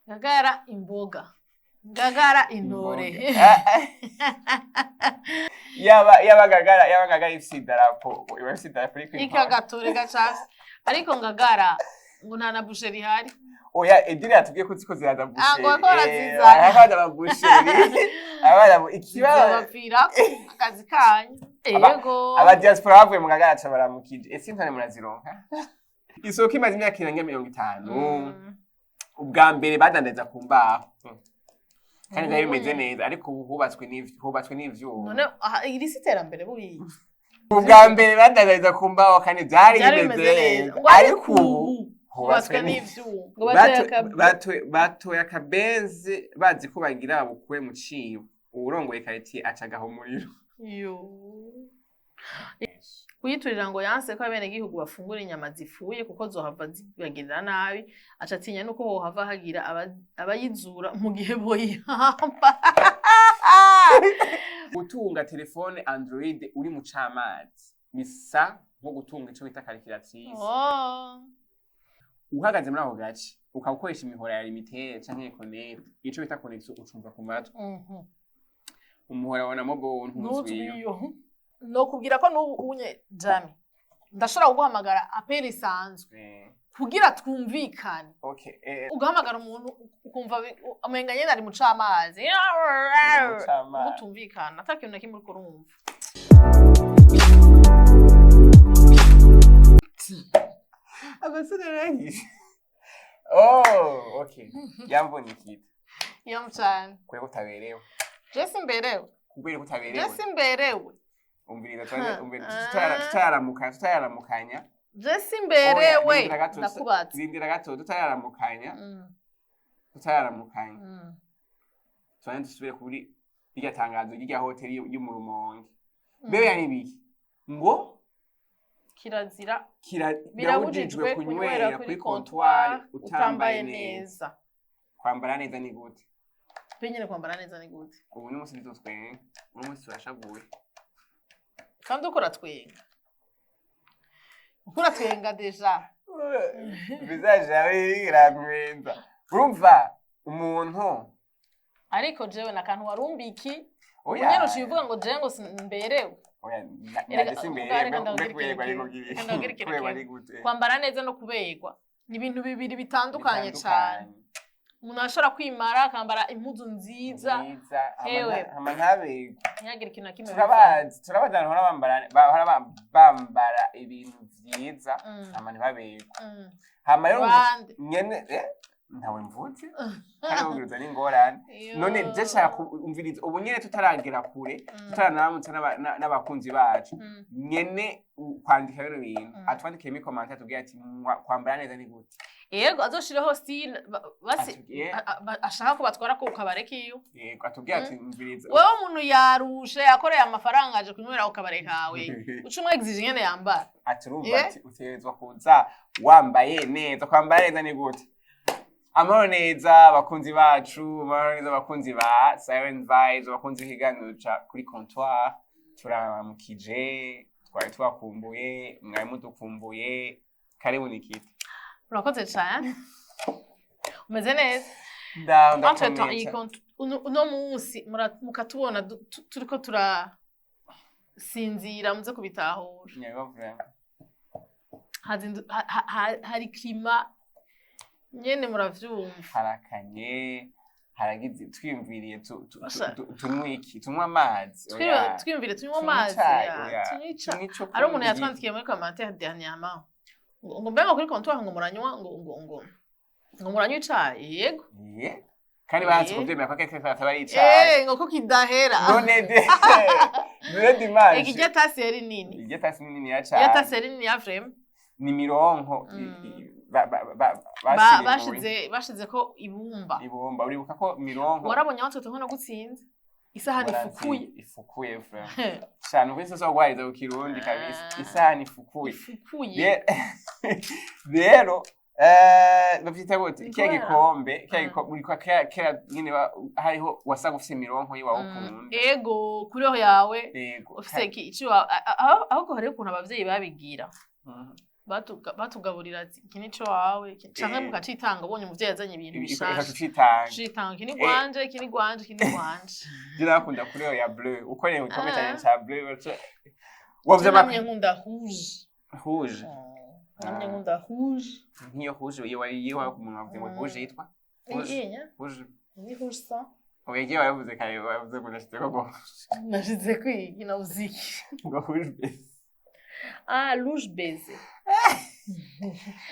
Ngagara imboga, Ngagara intore. Yaba Ngagara, yaba Ngagara ifise idarapo, iba ifise idarapo iriko Ika intore. Gatore gacafye, ariko Ngagara ngo nta na boucherie ihari. Oya, Edire yatubwiye ko ziko ziraza. Ah, ngo Boucherie. bariko barazizana. Abana ba boucherie, abana ikibazo. Zizobapfira akazi kanyu. Yego. Aba diaspora bavuye mu Ngagara ca baramukije. Ese intore murazironka? Isoko imaze imyaka irenga 50. Ubwa mbere badandariza ku mbaho kandi byari bimeze neza, ariko ubu hubatswe n'ivyuma. None aha iri si iterambere buriya? Ubwa mbere badandariza ku mbaho kandi byari Byari bimeze bimeze neza. neza, Ngo ariko ubu hubatswe n'ivyuma, ngo bateye Batoye akabenzi bazi ko bagira babukure mu cibo, uwurongoye karitiye aca agaha umuriro. Yo. Kuyiturira ngo yanse ko abenegihugu bafungura inyama zipfuye kuko zohava zibagirira nabi, aca atinya nuko hohava hagira abayizura mu gihe boyihamba. Gutunga telefone Android uri mu camazi bisa nko gutunga ico bita calculatrice. Oh. Uhagaze muri ako gace ukaba ukoresha imihora ya Lumitel canke Econet, ico bita connexion ucumva ku matwi. Umuhora wa Namobo ntuzwiyo. Ntuzwiyo. Nokubwira ko n'ubu unye jami ndashobora kuguhamagara appel isanzwe kugira twumvikane. Okay, Ugahamagara umuntu ukumva umenga nyene ari mu camazi. Mu camazi. Mutumvikana, ata kintu na kimwe uriko urumva. Abasore arangije. Oh, okay, yambona ikita. Iyo cane. Kubera ko utaberewe. Je simberewe. Kubera ko Je utaberewe. simberewe. Umviriza tubanze, umviriza. Ah. Tutararamukanya. Je simberewe. Oya, rindira gato. Ndakubatse. Rindira gato, tutararamukanya. Tutararamukanya, tubanze dusubire kuri rirya tangazo ry'irya hoteli yo mu Rumonge. Mbewe yani biki ngo Kirazira. Birabujijwe kunywera kuri comptoir utambaye neza. Neza. Kwambara neza ni gute? Pe nyene, kwambara neza ni gute? Ubu ni munsi ntitutwenga, uno munsi turashavuye. Kandi uko uratwenga, uko uratwenga déjà. Visage yawe iramwenza, urumva umuntu. Ariko jewe nakantu warumbiki. Oya. Nyene uciye uvuga ngo jewe ngo simberewe. Oya. Erega, Naje simberewe. reka mbe ndababwire kuberwa ikintu ariko kimwe. Reka ndababwire ikintu kuberwa kimwe. ari gute? Kwambara neza no kuberwa ni ibintu bibiri bitandukanye cyane. Umuntu arashobora kwimara akambara impuzu nziza. Nziza. Ewe. Hama ntaberwe. Ntihagire ikintu na kimwe. Turabazi abantu bahora bambara ibintu vyiza, hama ntibaberwe. Hama rero Bande? Nyene ntawe mvuze kandi ubwiriza n'ingorane. Iyo. None je nshaka kumviriza ubu nyene tutaragera kure, tutararamutsa n'abakunzi bacu. Nyene kwandika bino bintu, atwandikire muri commentaire atubwire ati: "Kwambara neza ni gute?" Yego, azoshireho style basi. Atubwire. Ashaka ko batwara ku kabare kiwe. Yego, atubwire ati: "Umviriza." Wewe umuntu yarushe, yakoreye amafaranga, aje kunywera ku kabare kawe, uca umu exige nyene yambara. Ati urumva, ati utegerezwa kuza wambaye neza. Kwambara neza ni gute? Amahoro neza abakunzi bacu, amahoro neza abakunzi ba Siren Vibes, abakunzi b'ikiganiro ca Kuri Comptoir. Turabaramukije, twari tubakumbuye, mwari mudukumbuye. Karibu Nikita. Urakoze cane, umeze neza? Ndakomeye Entre temps, iyi cane. uno munsi mukatubona turiko turasinzira, muze kubitahura. Yego, vraiment. Hari climat nyene, muravyumva. Harakanye, haragize, twiyumviriye Basha. Tunywe iki? Tunywe amazi? Oya. Twiyumvire tunywe Tunywe amazi. icayi, Ya, oya. tunywe icayi. Tunywe ico Hari umuntu kunywa. yatwandikiye muri commentaire dernièrement ngo mbega kuri comptoir ngo muranywa ngo muranywa icayi, yego. Ye. Kandi bazi kuvyemera ko keke ataba ari icayi. Eh, ngo ko kidahera. None dimanche. Ega irya tasi yari nini. Irya tasi ni niniya Irya cane. tasi yari nini ya vraiment. Ni mironko basirimuye. Bashize ko ibumba. Ibumba, uribuka ko mironko. Warabonye aho twe tubona gutsinze isahani ifukuye. Ifukuye vraiment cyane, ubwo sasa gwariza ku Kirundi kabisa. Ah. Isahani ifukuye. Ifukuye. Rero bavyita gute? Ni Kiya kubera- gikombe kiya gikombe uriko kera nyene hariho wasaga ufise mironko yiwawe ukunda. Ego, kuri aho yawe. Yego. Ufise iki ico ahubwo hariho ukuntu abavyeyi babigira. Batugaburira ati iki nico wawe, canke mukacitanga ubonye umuvyeyi yazanye ibintu bishasha. Ikacitanga. Citanga, iki ni gwanje, iki ni gwanje, iki ni gwanje. Je nakunda couleur ya bleu, uko ni igikombe Ah. canje ca bleu wavye. Namye nkunda rouge. Rouge. Namye Ah. nkunda rouge. Nk'iyo rouge iyo iyo umuntu wavuze ngo rouge yitwa rouge. Iyi Rouge. Ni rouge sang. Oya, igihe wabivuze kare, wavuze ngo ndashyize ko Nashize kwigi navuze iki? Ngo rouge baiser. Ah, rouge baiser.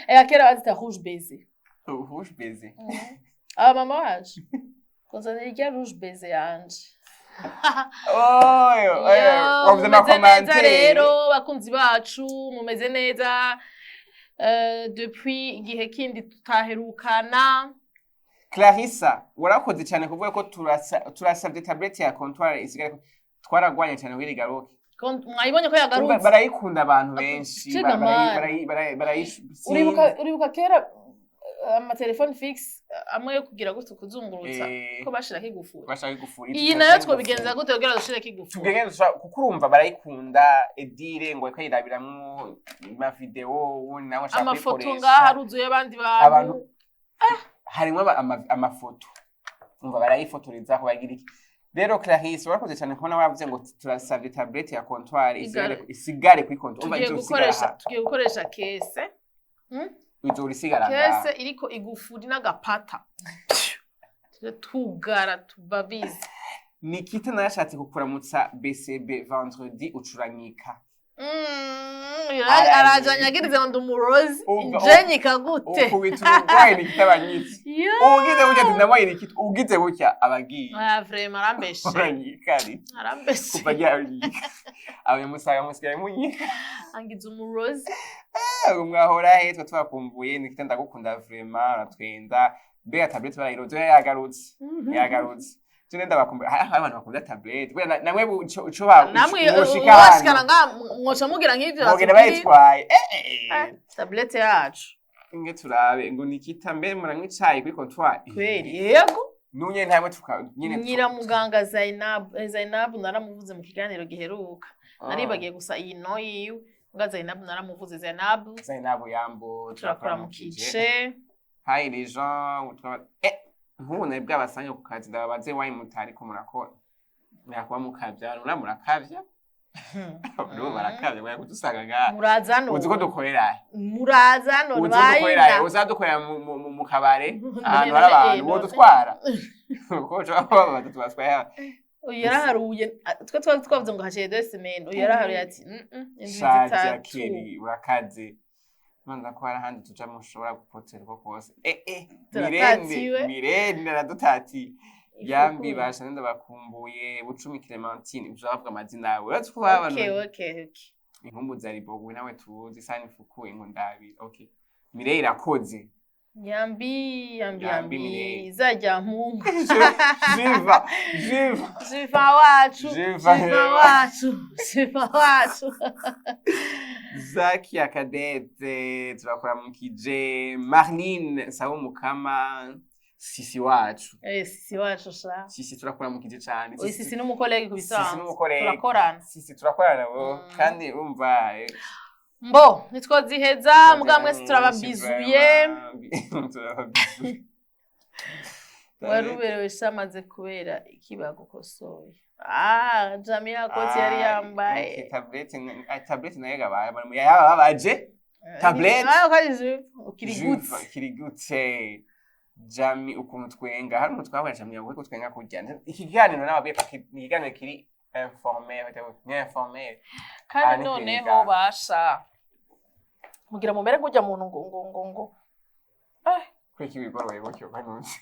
Ega kera bazita rouge baiser. Rouge baiser. Aba mama wacu kuzanira irya rouge baiser yanje. Oyo oyo. Yo, Wavuze mumeze neza ama commentaires. rero bakunzi bacu, mumeze neza? Depuis igihe kindi tutaherukana. Clarissa, warakoze cyane kuvuga ko turasabye tablette ya comptoir isigare. Twaragwanye cyane kugira igaruke. Mwayibonye ko yagarutse. Barayikunda abantu benshi. Ciga mani. Uribuka kera amatelefone fixe amwe yo kugira gutya kuzungurutsa ko bashirako igufuri? Bashaka igufuri. Iyi nayo twobigenza gute kugira dushireko igufuri? Tubigenza kuko urumva barayikunda. Edire ngo ariko ayirabiramwo ama vidéo, uwundi nawe ashaka Amafoto kuyikoresha. ngaha haruzuye abandi bantu. Abantu harimwo amafoto, umva barayifotorezaho, bagira iki. Rero Clarisse, warakoze cyane kubona wavuze ngo turasabye tablette ya comptoir isigare kuri comptoir. Umva Tugiye izosigara gukoresha aha. Tugiye gukoresha caisse. Izora isigara ngaha. Caisse iriko igufuri n'agapata. Tuje tugara tubabizi. Nikita narashatse kukuramutsa BCB vendredi ucuranyika. Araje anyagirize ngo ndi umurozi. Umva, Njenyika gute? Ukubita urugwayi Nikita abanyitse. Yo! Ugize gutya ati ndabonye Nikita, ugize gutya abagiye. Ah, vraiment arambeshe. Uranyika ari Arambeshe. kuva ryaranyika abanyamusaga musigaye munyika. Angize umurozi. Ngo mwahora he? Twa tubakumbuye. Nikita, ndagukunda vraiment, uratwenda. Mbega tablette barayiroze? Yagarutse, yagarutse. Tune ndabakumbuye. Hari abantu bakunda tablette. Buriya namwe ico ba Namwe mwoshika woshikana hano nga mwoca mugira nk'ivyo mwogenda batubwira. bayitwaye. Eh, eh. Tablette yacu. Nge turabe ngo Nikita, mbe muranywa icayi kuri comptoir? Kweri, yego. Nunye ntamwe tuka nyine Nyiramuganga Zainab, Zainab naramuvuze mu kiganiro giheruka. Ah. Naribagiye gusa iyi no yiwe mbwa Zainab naramuvuze. Zainab, Zainabu yambo. Turakuramukije. Hi les gens, nk'ubu nari bwabasanga ku kazi, ndababaze wayi mutariko murakora, murakuba mukavya, nura murakavya, n'ubu barakavya bari kudusanga ngaha. Muraza no Uzi ko dukorera he? Muraza no Uzi ko dukorera he? bayina. Uzadukorera mu kabare ahantu None, hari abantu none. wodutwara kuko ushobora kuba babaza tubatwaye. Uyu yaraharuye, twe twari twavuze ngo haciye 2 semaines, uyu yaraharuye ati indwi Shaja. 3. Keri urakaze, manza ko hari ahandi tuja mushobora gupoterwa kose. Turatatiwe. Mirene, Mirene aradutatiye. Yambi basha, ndabakumbuye. Bucumi Clementine, uzavuga amazina yawe, uretse ko baba Okay. Inkumbu za Ribogo nawe tuzi sani fuku inkundabiri. Okay, Mireille irakoze. Yambi, yambi. Yambi, Yambi. Mireille. Izajya mpungu. Jiva, jiva. Jiva wacu. Jiva. Jiva wacu, jiva wacu. Zaki Akadete, turakuramukije. Marlene Sabo Mukama, sisi wacu. Sisi wacu sha. Sisi, turakuramukije cyane. Uyu sisi n'umu collègue ku Sisi bisanzwe. n'umu collègue. Turakorana. Sisi turakorana bo. Kandi urumva Mbo nitwoziheza muga mwese turababizuye. Turababizuye. Wari uberewe sha, amaze kubera ikibagukosoye. Ah, Jamila koti yari yambaye. Tablette nayo gabaye yaba babaje tablette. Ah, ko ari jupe ukiri gutse. Kiri gute Jami ukuntu twenga? Hari umuntu twabonye Jami yavuye ko twenga kurya. Iki kiganiro nababwiye ko ni ikiganiro kiri informel, ni informel. Kandi Ah, ni noneho kwiga. basha mugira mumere nk'ujya muntu ngo Kwiki bigoroye gutyo kanunzi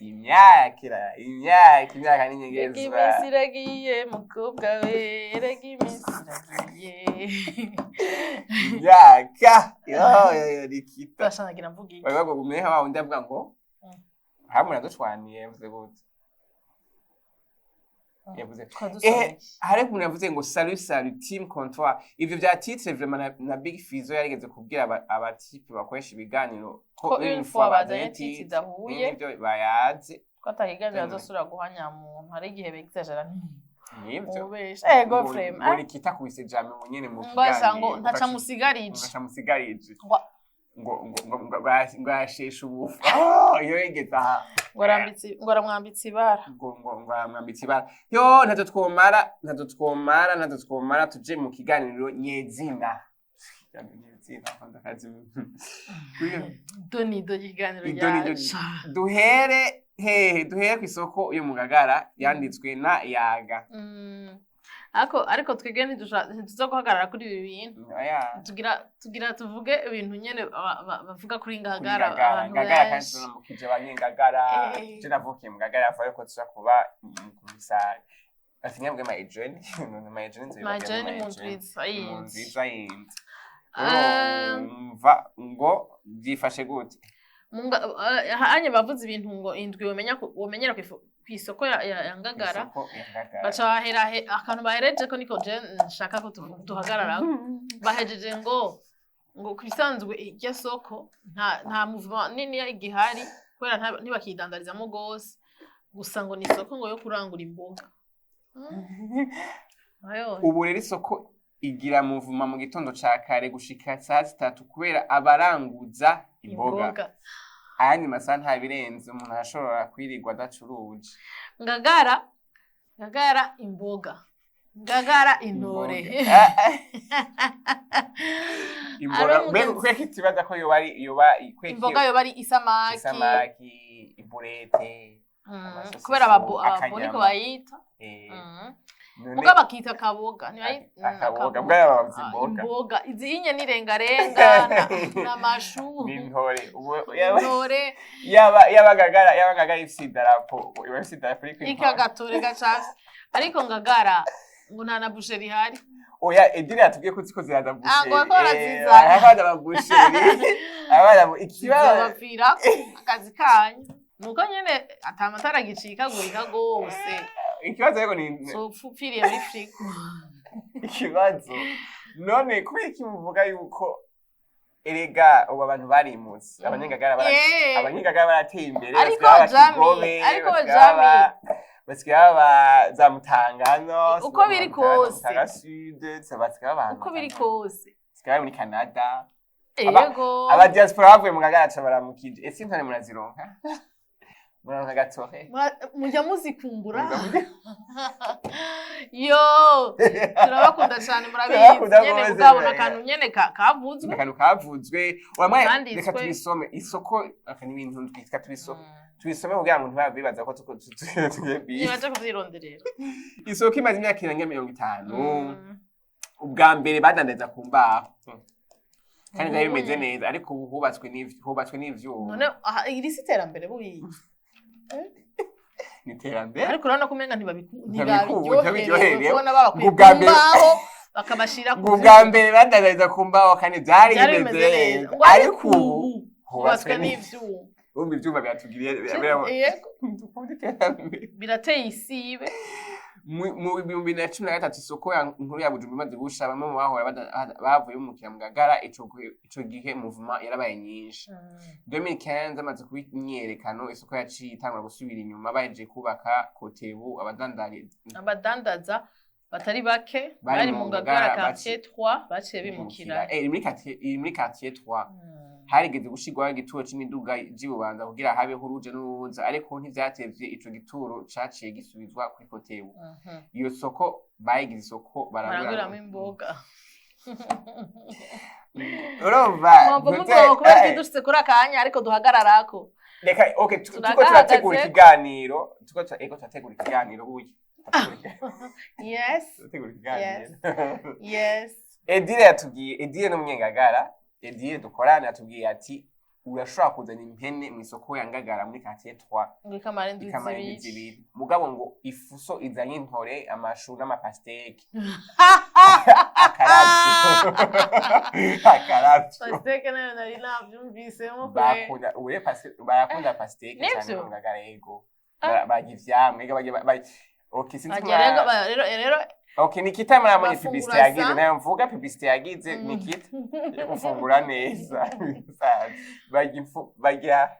imyaka imyaka Rega n'inyegezwa. iminsi iragiye mukobwa we, rega iminsi iragiye. Imyaka yo yo yo, Nikita. Basha nagira mvuga iki? Bari bagumiye wa wundi avuga ngo hamwe naducwaniye, yavuze gute? Yavuze Twadusomye iki? Hari umuntu yavuze ngo salut salut team comptoir. Ivyo vya titre vraiment na Big Fizzo yarigeze kubwira aba type bakoresha ibiganiro Ko une fois bazanye titre idahuye n'ibyo bayaze ko atakiganiro Tena. azosubira guha nyamuntu. Hari igihe begizajara. Nivyo. Ubesha ego frame. Ngo Nikita kubise jame mu nyene mu Ngo asa ngo kiganiro. ntaca musigarije. Ntaca musigarije. Ngo- Ngo yasheshe ubufu. Oh, iyo yigeze aha. Ngo arambitse, ngo aramwambitse ibara. Ngo aramwambitse ibara. Yo, ntacyo twomara, ntacyo twomara, ntacyo twomara, tuje mu kiganiro nyezina. Kiganiro nyezina, ndakazi. Donido y'ikiganiro Idonido. ryacu. Duhere hehe? Duhere ku isoko yo mu Ngagara yanditswe na Yaga. Ariko twebwe ntituza guhagarara kuri ibi bintu. Oya. Tugira tuvuge ibintu nyene bavuga kuri Kuri Ngagara, Ngagara, abantu Ngagara kandi benshi. turamukije abanyengagara. Eh. Je navukiye mu Ngagara, avuga yuko tuza kuba ku Musaga. Ati nyabwe my journey, my journey. My journey mu nziza mu yindi. Nziza yindi. Ah. Urumva ngo byifashe gute? Hanye bavuze ibintu ngo indwi womenya womenyera kw'isoko ya Ngagara. Isoko ya Ngagara. Baca bahera akantu bahereje ko niko je nshaka ko duhagarara. Bahejeje ngo kubisanzwe iryo soko nta mouvement nini igihari kubera ntibakidandarizamo gose, gusa ngo ni isoko ngo yo kurangura imboga. Ayo. Ubu rero isoko igira muvuma mu gitondo ca kare gushika saa 3 kubera abaranguza imboga. Ayandi masaha nta birenze, umuntu arashobora kwirirwa adacuruje. Ngagara, Ngagara imboga, Ngagara intore. Imboga. Ari Mbega umugenzi. kubera ko ikibaza ko yoba ari yoba kweki? Imboga yoba ari isamaki. Isamaki, iburete, amasosiso, Kubera abo niko akanyama. bayita. None Muga bakita kaboga. Akaboga, mbwa bavuze Ah, imboga. Imboga izi inye n'irengarenga n'amashu. N'intore. Ubu Intore. Yaba Ngagara, yaba Ngagara ifise idarapo, iba ifise idarapo iriko intore. Ikagatore gacafye, ariko Ngagara ngo nta na boucherie ihari. Oya, Edire yatubwiye ko ziko ziraza Ah, boucherie. ngo bariko barazizana. Abana ba boucherie, abana ikibazo Zobapfira akazi kanyu nuko nyene ata matara agicikagurika gose. Ikibazo ariko ni Zopfa upfiriye muri frigo. Ikibazo none kubera iki muvuga yuko erega ubu abantu barimutse, abanyengagara abanyengagara barateye imbere, Ariko basigaye baba Jami, Kigobe, ariko basigaye Jami. Basigaye baba za Mutangano, Uko biri kose. Mutanga Sud, basigaye baba Uko biri kose. Basigaye bari muri Canada. Yego. Aba diaspora bavuye mu Ngagara ca baramukije. Ese intore murazironka? Muraronka gatore? Mujya muzikumbura. Yo, turabakunda cyane, murabizi. Turabakunda Nyene gose, mugabona yeah. akantu nyene kavuzwe. Akantu kavuzwe wamwe. Kanditswe. Reka tubisome isoko aka ni ibintu reka tubisome, tubisome kugira ngo ntibabe bibaza ko tuko tugiye bize. Nibaje kuvyironderera. Isoko imaze imyaka irenga 50. Ubwa mbere badandariza ku mbaho kandi byari bimeze neza, ariko ubu hubatswe n'ivyuma. None aha iri si iterambere buriya? Ni iterambere. Ariko urabona ko umenga Ntibabikunda, ntibabiryoherewe ntibabiryoherewe. kubona babakwiye Ngo ubwa ku mbere- mbaho bakabashira ku Ngo ubwa mbere badandariza ku mbaho kandi byari byari bimeze bimeze neza. neza, Ngo ariko ubu hubatswe n'ivyuma. Urumva ivyuma biratugiriye. Yego. Dukunda iterambere. Birateye isibe. Mu 2013 isoko ya nkuru ya Bujumbura imaze gusha, bamwe mu bahora bavuye bimukira mu Ngagara. Ico gihe mouvement yarabaye nyinshi. 2015 amaze kuba imyiyerekano, isoko yaciye itangura gusubira inyuma bahejeje kubaka Kotebu abadandari Abadandaza batari bake bari bari mu mu Ngagara Ngagara quartier 3 baciye bimukira. Iri muri quartier, iri muri quartier 3. Harigeze gushirwaho igituro c'imiduga j'Ibubanza kugira habeho uruja n'uruza, ariko ntivyatevye ico gituro caciye gisubizwa kuri Kotebu. Iyo soko bayigize isoko Baranguramo imboga. Urumva Mwumva mubwoba kubera ko dushitse kuri akanya ariko duhagararako. Reka okay, tuko Turagahagaze. turategura ikiganiro, tuko ego turategura ikiganiro buye. Yes. Turategura ikiganiro. Yes. Edire yatubwiye, Edire n'umunyengagara, Edire dukorana yatubwiye ati urashobora kuzana impene mu isoko ya Ngagara muri quartier 3 Ngo ikamara indwi ikamara indwi 2. 2, mugabo ngo ifuso izanye intore, amashu n'amapasteke, akaravyo akaravyo. Pasteke nayo nari navyumvisemo kure. Bakunda ure barakunda pasteke cyane Nivyo? mu Ngagara, yego. Ah. Barya ivyamwa, ega barya okay, sinzi Bagira rero okay, Nikita murabonye bafungura publicité yagize nayo mvuga publicité yagize. Nikita yo gufungura neza, barya ifu, barya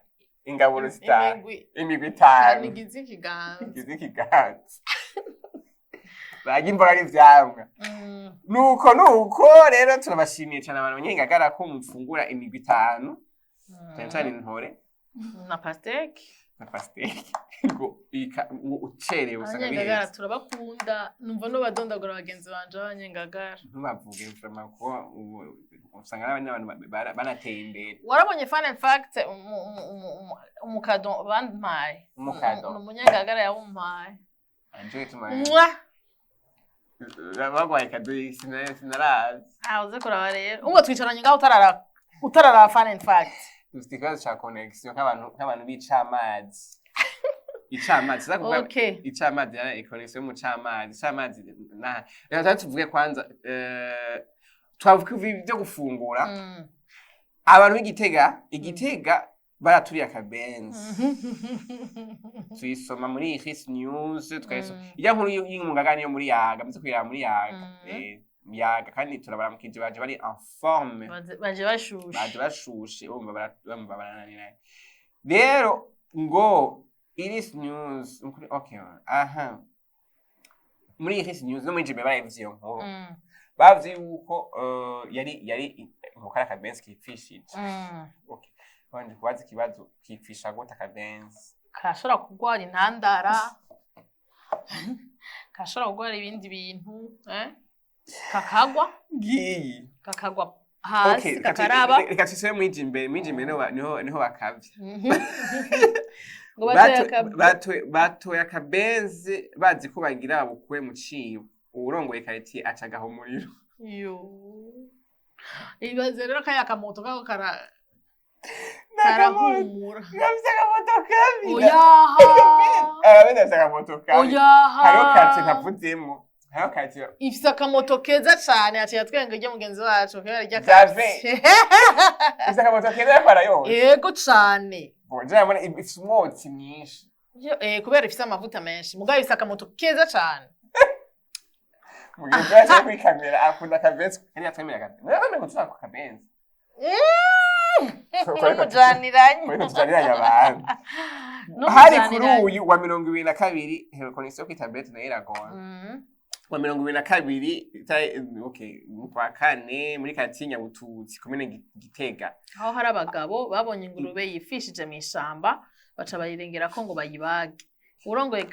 ingaburo zitanu, imigwi imigwi itanu itanu igize ikiganza. igize ikiganza. Barya imboga n'ivyamwa. Nuko rero turabashimiye cyane abantu banyengagara ko mufungura imigwi itanu, cyane cyane intore na pastèque. Na pastèque, ngo ngo ucerewe usanga Abanyengagara biheze. turabakunda, numva no badondagura bagenzi banje b'abanyengagara. Ntubavuge vraiment, kuko usanga n'abandi bantu banateye imbere. Warabonye, fun and fact, umukado bampaye? Umukado. Ni umunyengagara yawumpaye. Anje tuma Mwah! bagwaye kado, sinarazi. Ah, uze kuraba rero, ubwo twicaranye ngaho utarara fun and fact. Dufite ikibazo ca connexion nk'abantu b'icamazi, icamazi siza kuvuga. Icamazi yari connexion mu camazi, icamazi na reka tuba tuvuge kwanza, twavuga ibyo gufungura. Abantu b'Igitega, Igitega baraturiye akabenzi, tuyisoma muri His News, tukayisoma ijya nkuru y'umugagani yo muri Yaga, muze kuyiraba muri Yaga. Yaga kandi turabaramukije, baje bari en forme. Baje bashushe. Baje bashushe, bumva barananiranye. Rero ngo Iris News okay, aha muri Iris News no muri Jibe barayivuze iyo nkuru. Bavuze yuko yari ngo kari akabenzi kipfishije. Okay, wanje kubaza ikibazo: kipfisha gute akabenzi? Kashobora kurwara intandara, kashobora kurwara ibindi bintu, kakagwa. Ngiyi. Kakagwa hasi. Okay, kakaraba. Reka tusubire muri Jimbere. Muri Jimbere niho bakavye. Ngo batoye akabenzi. Batoye akabenzi bazi ko bagira babukure mu cibo, uwurongoye karitiye aca agaha umuriro. Yo, ibaze rero kaya kamoto kako karahumura. Gafise akamoto kabi. Oyaha. Akabenzi gafise akamoto kabi. Oyaha. Hariho quartier ntavuzemo, hariho quartier Ifise akamoto keza cane, aciye atwenga iryo mugenzi wacu kubera iryo Jave. quartier. Ifise akamoto keza ariko arayonsa. Yego cane. Bon, je ndabona ifise umwotsi mwinshi. Yo, kubera ifise amavuta menshi, mugabo ifise akamoto keza cane. Mugenzi wacu ari kuri kamera akunda akabenzi, yari yatwemera akabenzi, nawe ngo ku kabenzi. N'umujaniranye. Kuriko tujaniranye abantu hari kuri uyu wa 22. Connexion kuri tablette nayo iragora. Wa 22, okay, mu kwa kane, muri quartier Nyabututsi, komine Gitega. Aho hari abagabo babonye ingurube yifishije mu ishamba, baca bayirengerako ngo bayibage. Urongoye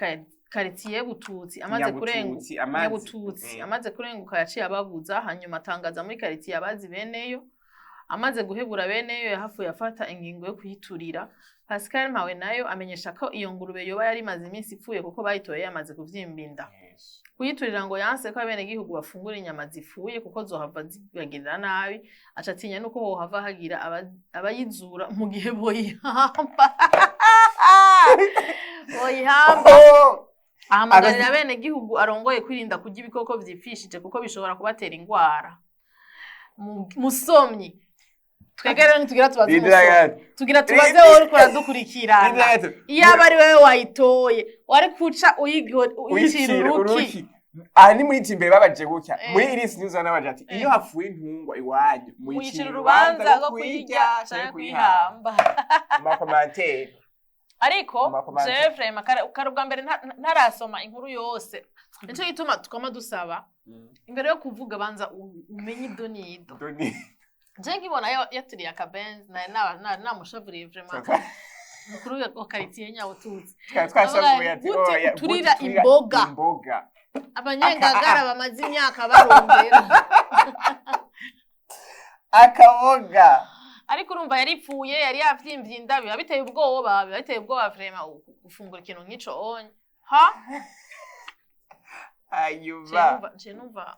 karitiye Bututsi amaze kurenga Nyabututsi, amazi Nyabututsi amaze kurenguka, yaciye ababuza, hanyuma atangaza muri karitiye abazi beneyo. Amaze guhebura beneyo, yahafuye afata ingingo yo kuyiturira. Pascal Mpawe nayo amenyesha ko iyo ngurube yoba yari imaze iminsi ipfuye, kuko bayitoye yamaze kuvyimba inda. Kuyiturira ngo yanse ko abenegihugu bafungura inyama zipfuye, kuko zohava zibagirira nabi. Aca atinya nuko hohava hagira abayizura mu gihe boyihamba. Oh! Ahamagarira abenegihugu arongoye kwirinda kurya ibikoko vyipfishije, kuko bishobora kubatera ingwara. Musomyi, twebwe rero ntitugira tubaze Rindira umusomyi, gato. tugira tubaze wowe uriko uradukurikirana. Rindira gato. Iyo aba ari wewe wayitoye, wari kuca uyicira Uyicira uruki? uruki. Aha ni muri Jimbere babaje gutya. Muri Iris News banabaje ati: iyo hapfuye intungwa iwanyu, muyicira urubanza rwo kuyirya canke kuyihamba? Mu ma commentaires. Ariko Mu ma commentaires. jewe vraiment kare ubwa mbere ntarasoma inkuru yose, nico gituma twama dusaba imbere yo kuvuga banza umenye ido n'ido. Doni. Je nkibona yaturiye akabenzi, nari namushavuriye vraiment, mukuru wa quartier Nyabututsi. Twari twashavuye ati: Gute "Oya, uturira gute uturira imboga?" Imboga. Abanyengagara bamaze imyaka barondera. Akaboga. Ariko urumva yaripfuye, yari yavyimbye inda, biba biteye ubwoba, biba biteye ubwoba vraiment gufungura ikintu nk'ico onye ha. Hanyuma Je numva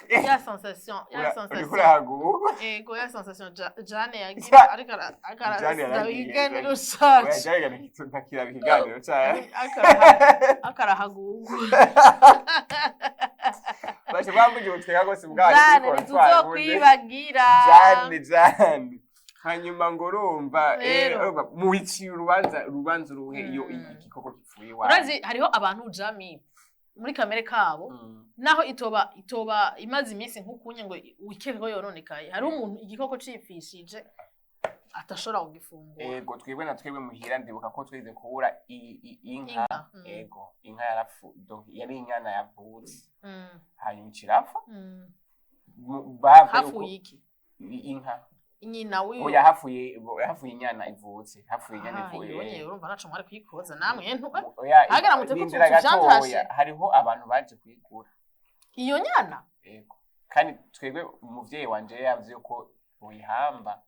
ya sensation ya uriko sensation urahaguka. Ego, ya sensation Jane yagira ariko ariko Jane arasaba yaragiye, ikiganiro Oya, cacu. Jane ntakiraba ikiganiro cayo. Ariko arahagugwa. Bashe bambuje ubutwega rwose bwanyu. Jane, kuri comptoir bundi. ntituzokwibagira. Jane, Jane, hanyuma ngo urumva Rero. urumva muwiciye urubanza uruhe iyo igikoko gipfuye iwawe? Urazi hariho abantu jami muri kamere kabo, naho itoba imaze iminsi nk'ukunye ngo wikeke ko yononekaye, hariho umuntu igikoko cipfishije Atashobora kugifungura. Ego, twebwe na twebwe muhira ndibuka ko twigeze kubura inka. Inka. Ego, inka yarapfu, donc yari inyana yavutse, hanyuma irapfa. Bava yuko Hafuye iki? Inka. Nyina wiwe? Oya, hafuye inyana ivutse, hafuye inyana Ah, ivuye. iyo urumva ntaco mwari kuyikoza namwe ntu Oya, Hagera muteko rindira tuvyantashe. gatoya, hariho abantu baje kuyigura. Iyo nyana? Ego, kandi twebwe umuvyeyi wanje yavuze yuko uyihamba.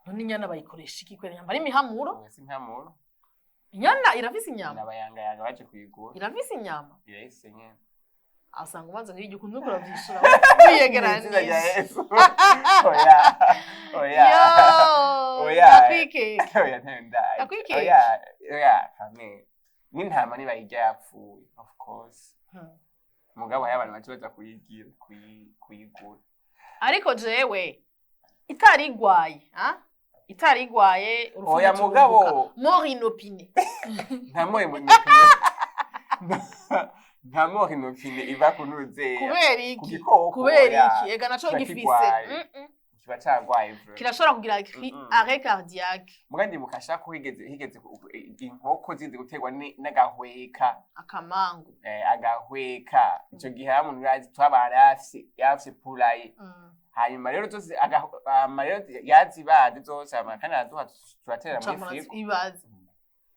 None inyana bayikoresha iki kwera nyamba ari imihamuro? Oya, si nkamuro. Inyana irafise inyama? N'abayangayaga baje kuyigura. Irafise inyama? Irahise nyene. Asanga umaze kuyirya ukuntu uriko uravyishura Mw'izina rya wiyegeranije. Yesu. Oya, oya. Yo. Oya. Ndakwikeka. Oya, ntayo. Ndakwikeka. Oya, oya, kame n'intama nibayirya yapfuye, of course. Mugabo hariho abantu bace baza kuyigira kuyigura. Ariko jewe itari igwaye, ah? Itari igwaye urupfu Oya, ntiturumbuka. mugabo. Mort inopinée. Nta mort inopinée, nta mort inopinée iva ku ntuzeya Kubera ku iki? gikoko. Kubera Oya. iki? Ega naco Kiba gifise kigwaye. Kiba cagwaye vraiment. Kirashobora kugira arrêt cardiaque. Muga ndibuka shaka ko higeze inkoko zize guterwa n'agahweka. Akamangu. Agahweka ico gihe hari umuntu yazi twabana yafise poulailler. Hanyuma rero zose hama rero yazibaze zose, hama kandi araduha turatera muri Uca frigo. Ibaze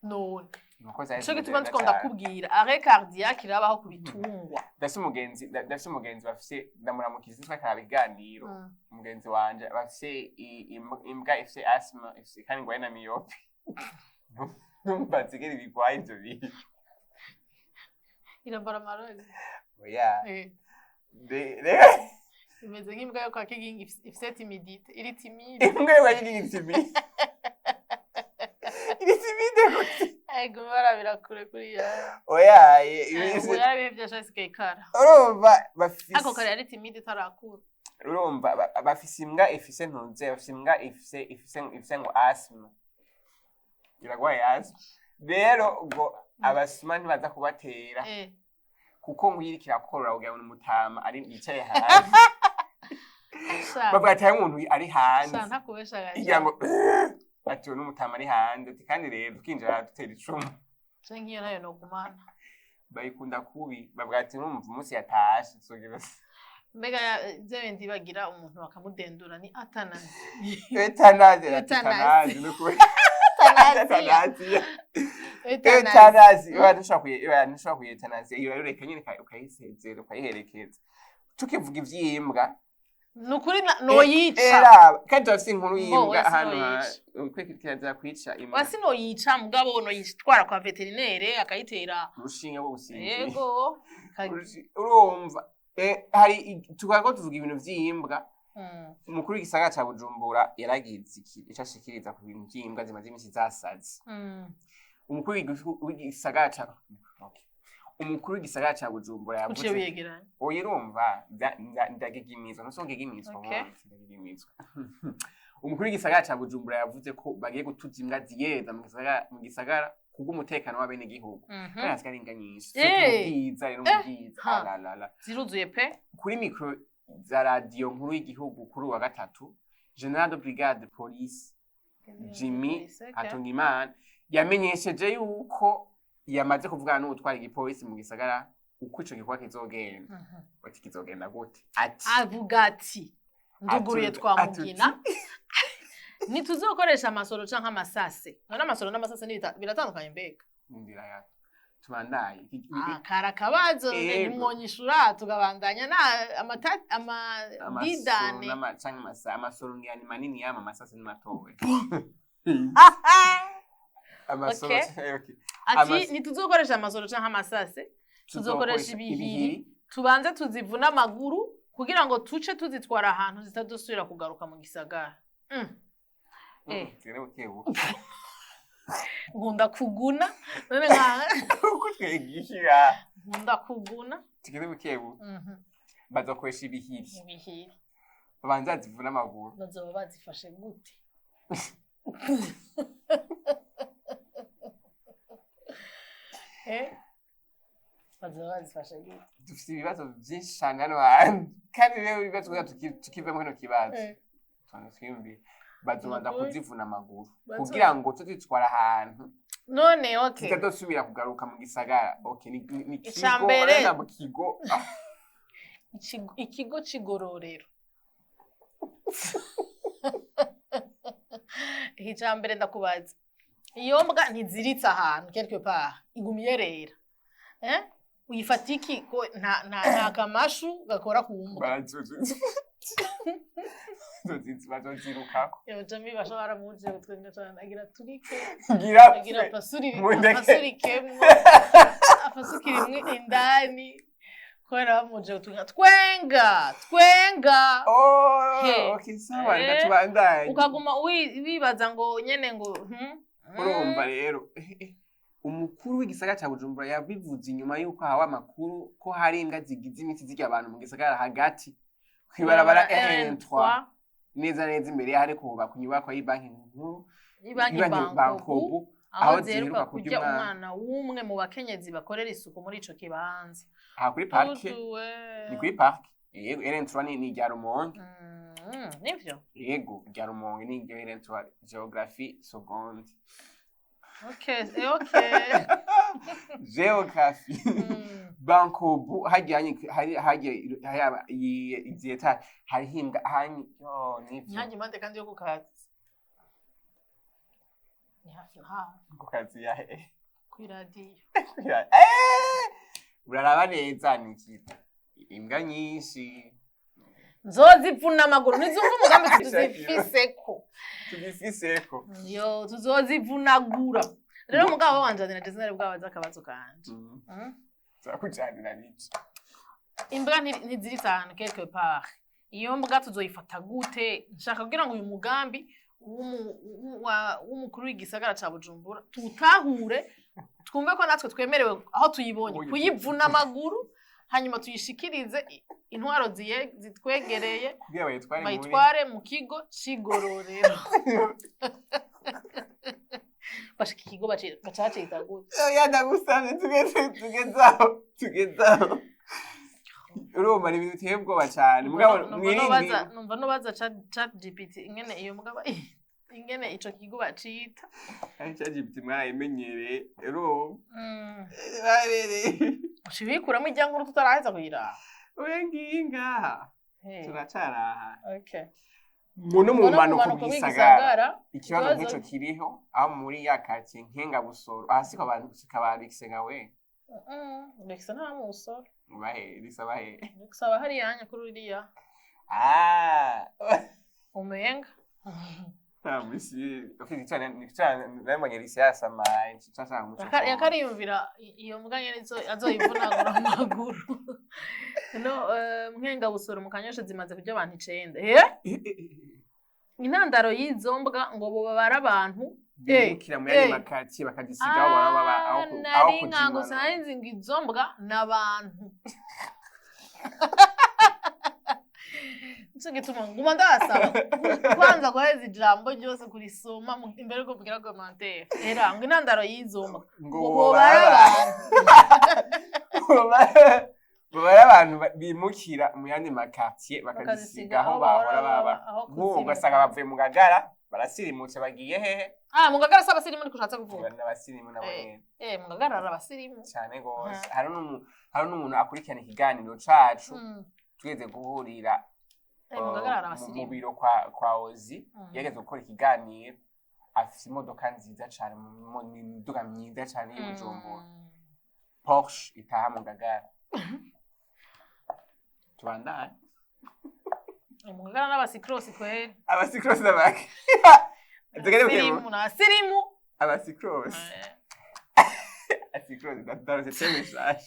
none. Inkoko zari Nico zimeze gituma neza ndiko cane. ndakubwira, arrêt cardiaque irabaho ku bitungwa. Ndafise umugenzi bafise, ndamuramukiza twa karaba ibiganiro. Umugenzi wanje bafise imbwa ifise asthma, ifise kandi ngwaye na myopie. Numva zigera ibigwaye ivyo bintu. Irambara amarozi? Oya. Imeze nk'imbwa yo kwa Kigingi ifise timidité, iri timide. Imbwa yo kwa timide, iri timide gute? Ego, barabira kure kuriya. Oya. Ubu yarabihevye, ashasigaye kara. Urumva bafise Ako kare yari timide itarakura. Urumva bafise imbwa ifise ntuze, bafise imbwa ifise ngo asthma, iragwaye asthma. Rero ngo abasuma ntibaza kubatera kuko ngo iyo iriko irakorora kugira ngo ni umutama ari yicaye hanze. Bavuga ati hari umuntu ari hanze. Sha, ntakubesha. Igira ngo ati uyu n'umutama ari hanze, ati kandi rero tukinjira dutera icumu. Je nk'iyo nayo nogumana. Bayikunda kubi, bavuga ati numva umunsi yatashe tuzogira. Mbega bya bindi bagira umuntu bakamudendura ni euthanasie? Euthanasie. Euthanasie. Euthanasie nukuri. Euthanasia. Euthanasie. Euthanasie. Euthanasie, oya, ntushobora oya, ntushobora kuyi euthanasie iyo rero, reka nyene ukayisezera, ukayiherekeza. Tukivuga ivy'imbwa, Ni ukuri noyica. Era kandi turafise inkuru Mbo, y'imbwa wese hano. noyica. Kirazira kwica imbwa. Wasi noyica, mugabo noyitwara kwa vétérinaire akayitera. Urushinge rwo gusinzira. Yego. Urumva hari tukaba ko tuvuga ibintu vy'imbwa. Umukuru w'igisagara ca Bujumbura yaragize ico ashikiriza ku bintu vy'imbwa zimaze imisi zasaze. Umukuru w'igisagara ca okay. Umukuru w'igisagara ca Bujumbura Uciye yavuze. wiyegeranya. Oya, urumva ndagigimizwa, ntusongegimizwa. Okay. Ndagigimizwa. Umukuru w'igisagara ca Bujumbura yavuze ko bagiye gutuza imbwa ziyeza mu gisagara kubw'umutekano w'abenegihugu. Kandi hasigaye ari imbwa nyinshi mu bwiza rero, mu bwiza. Alalala. Ziruzuye pe. Kuri mikoro za radiyo nkuru y'igihugu kuri uwa gatatu, Général de Brigade Police Jimmy Hatungimana yamenyesheje yuko yamaze kuvugana n'uwutwara igipolisi mu gisagara uko ico gikorwa kizogenda. Ati kizogenda gute? Ati Avuga ati nduguruye twamugina, ntituzokoresha amasoro canke amasase. None amasoro n'amasase biratandukanye mbega? Ndira ya tubandaye. Ah, kari akabazo. Yego. Nimwonyishura tukabandanya na amadidane. Canke amasoro ngira ni manini, yama amasase ni matoya. Amasoro. Okay. Okay. Ati ntituzokoresha amasoro canke amasase, tuzokoresha ibihiri, tubanze tuzivune amaguru kugira ngo tuce tuzitwara ahantu zitadusubira kugaruka mu gisagara. Tugere bukebuke. Nkunda kuguna none nka Uko twegishira. Nkunda kuguna. Tugere bukebuke. Bazokoresha ibihiri. Ibihiri. Babanza zivune amaguru. Bazoba bazifashe gute? Eh? Bazoba bazifashe gute? Dufite ibibazo byinshi cyane hano hantu, kandi rero ibibazo kugira tukivemo kino kibazo, tubanza twiyumvire. Bazobanza Nukuri. kuzivuna amaguru kugira ngo tuzitwara ahantu None okay, zitazosubira kugaruka mu gisagara. Okay, ni kigo. Icambere. Urabona mu kigo. Ikigo c'igororero. Icambere ndakubaza, iyo mbwa ntiziritse ahantu quelque part, iguma iyerera, eh? Uyifata iki ko nta kamashu gakora ku mbwa? Bazozirukako. Yo Jami, basha baramuje gutwenga cane, agira turike ngira agira apasuri Mundeke. apasurikemwo, apasukirimwe indani kubera bamuje gutwenga, twenga twenga. Oh, He. okay, sawa, reka Eh, tubandanye. Ukaguma wibaza ngo nyene ngo Urumva rero, umukuru w'igisagara ca Bujumbura yabivuze inyuma y'uko hawe amakuru ko hari imbwa zigize iminsi zirya abantu mu gisagara hagati, kw'ibarabara RN3, neza neza imbere y'ahari kubakwa inyubakwa y'ibanki nkuru. Ibanki y'ibanki Bankobu, Bankobu, aho aho ziheruka ziheruka kurya kurya umwana. Umwana w'umwe mu bakenyezi bakorera isuku muri ico kibanza. Aha kuri parike. Tutuwe. Ni kuri parike, yego. RN3 ni irya Rumonge. Nivyo. Yego, irya Rumonge ni iryo RN3, geography seconde. Okay, okay. Geography. Bankobu hajyanye hari hajya hari izi etaje, hariho imbwa hanyi yo nivyo. Ntihange impande kandi yo ku kazi ni hafi na hafi. Ku kazi ya he? Kw'iradiyo. Eh! Uraraba neza, ni ikintu imbwa nyinshi. Nzozivuna amaguru ntizumva umugambi tuzifiseko. Tugifiseko. Yo, tuzozivunagura rero. Mugabo wanje na Desire bwabaza akabazo kanje. Tuzakujanira n'iki? Imbwa ntiziritse ahantu quelque part, iyo mbwa tuzoyifata gute? Nshaka kugira ngo uyu mugambi w'umukuru w'igisagara ca Bujumbura tuwutahure, twumve ko natwe twemerewe aho tuyibonye kuyivuna amaguru, hanyuma tuyishikirize intwaro zitwegereye kugira bayitware muri bayitware mu kigo c'igororero. Bashika ikigo baca bacita gute? Oya, ndagusavye, tugeze aho, tugeze aho. Urumva ni ibintu biteye ubwoba cane, mugabo mwirinde. Numva nubaza Chat GPT ingene iyo mbwa ingene ico kigo bacita. Ari ChatGPT mwarayimenyereye, urumva babereye. Ucibikuramo ijya nkuru tutaraheza kuyiraba. Oya, ngiyi ngaha. Hey, Turacara aha. Okay. Mu no mu Ngo no mu bumanuko bumanuko bw'igisagara bw'igisagara ikibazo ikibazo- nk'ico kiriho, aho muri ya quartier Nkengabusoro, aha siko abantu sikabarikise we. Reka, nta musoro. Bahe risaba he? Gusaba hariya hanya kuri uriya. Ah. Umenga. Ah, monsieur, ufite icana icana, nabonye risi yasamaye nshaka muco. Yakariyumvira iyo mbwa nyene azoyivunagura amaguru. No Nkengabusoro mu Kanyosha zimaze kurya abantu 9. Eh? Intandaro y'izo mbwa ngo boba bari abantu Bimukira mu yandi eh. makatiye bakagisigaho baraba aho aho Nari nkango kuzimana. sinari nzi ngo izo mbwa ni abantu. Nico gituma nguma ndabasaba kwanza guheza ijambo ryose kurisoma imbere yuko mugira commentaire. Era ngo intandaro y'izo mbwa ngo ngo boba boba ari ari abantu boba ari abantu bimukira mu yandi makatiye bakagisiga bakazisiga aho bahora baba. Aho Nk'ubu kuziba. ugasanga bavuye mu Gagara, barasirimutse, bagiye hehe? Ah, mu Ngagara si abasirimu niko ushatse kuvuga? N'abasirimu nabo Eh. nyene. Eh, mu Ngagara hari abasirimu. Cyane gose. Mhm. Hari n'umuntu akurikirana ikiganiro cacu twigeze guhurira Eh, mu Ngagara hari mu abasirimu. biro kwa Ozi. Yageze gukora ikiganiro, afise imodoka nziza cane, mu miduga myiza cane y'i Bujumbura, Porsche itaha mu Ngagara. Tubandanye. Eh, mu Ngagara n'abasikrosi kweri. Abasikrosi n'abaki? Tugende Abasirimu n'abasirimu. Abasikrosi. Eh. Asikrosi ndarose teme shasha.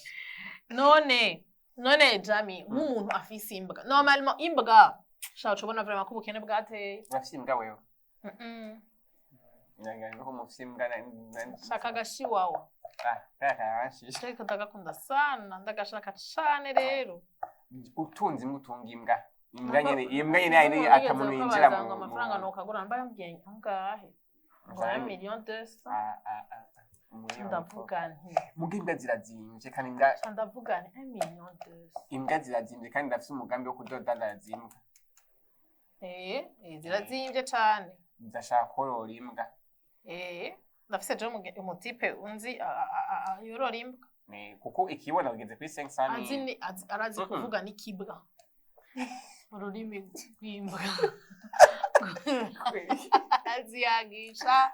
None Jami, nk'umuntu afise imbwa, normalement imbwa shaka ubona vraiment ko ubukene bwateye. Urafise imbwa wewe? Mm-mm. Nyangaye ko mufise imbwa Shaka agashiwawa. Ah, kaya karanshisha. Shaka, ndagakunda sana, ndagashaka cane rero. Utunze imbwa, utunga imbwa, imbwa nyene, imbwa nyene yayindi atamuntu yinjira mu ngo amafaranga nokagura, mba yambwiye angahe, ngo 1 million 200. Ah, ah, ah, umuriyoni. Ndavuga nti Muga imbwa zirazimvye kandi imbwa ca ndavuga nti 1 million 200. Imbwa zirazimvye kandi ndafise umugambi wo kuzodandaza imbwa. Eh, zirazimvye cane. Ndashaka korora imbwa. Ndafise je umutipe unzi yorora imbwa. Kuko ikibona kugeze kuri 500. Azi arazi kuvuga n'ikibwa mu rurimi rw'imbwa, aziyagisha.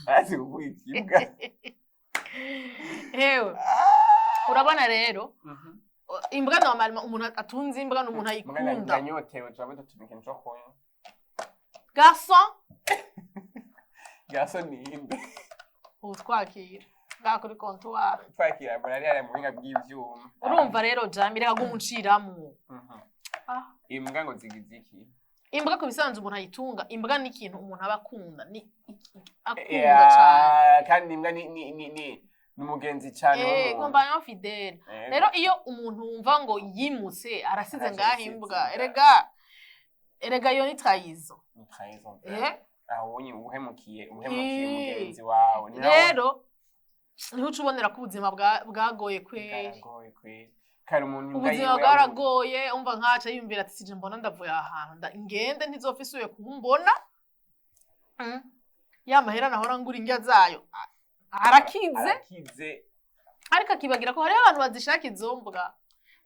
Arazi kuvuga ikibwa. Hewe, urabona rero, imbwa normalement, umuntu atunze imbwa ni umuntu ayikunda. Ndanyotewe, turaba dutuma ikintu co kunywa. Garçon. Gaso ninde? Utwakira ngaha kuri comptoir. Twakira mbona ari mu buhinga bw'ivyuma. Urumva rero, Jami, reka gumuciramo. Ah. Imbwa ngo zigize iki? Imbwa ku bisanzwe, umuntu ayitunga imbwa ni ikintu umuntu aba akunda, ni akunda cane. Kandi imbwa ni umugenzi cane w'umuntu. Compagnon fidèle. Rero iyo umuntu wumva ngo yimutse, arasize Araje ngaho asize imbwa, imbwa. Erega iyo ni trahison. Ni trahison. Aho ubonye uhemukiye umugenzi wawe. Rero niho uca ubonera ko ubuzima bwagoye kweri. Bwaragoye kweri. Kare umuntu imbwa Ubuzima yiwe bwaragoye. Umva, nkaca yiyumvira ati: "Sije mbona ndavuye aha hantu, ngende ntizopfa isubiye kumbona. Ya mahera nahora ngura indya zayo arakize." Arakize. Ariko akibagira ko hariho abantu bazishaka izo mbwa.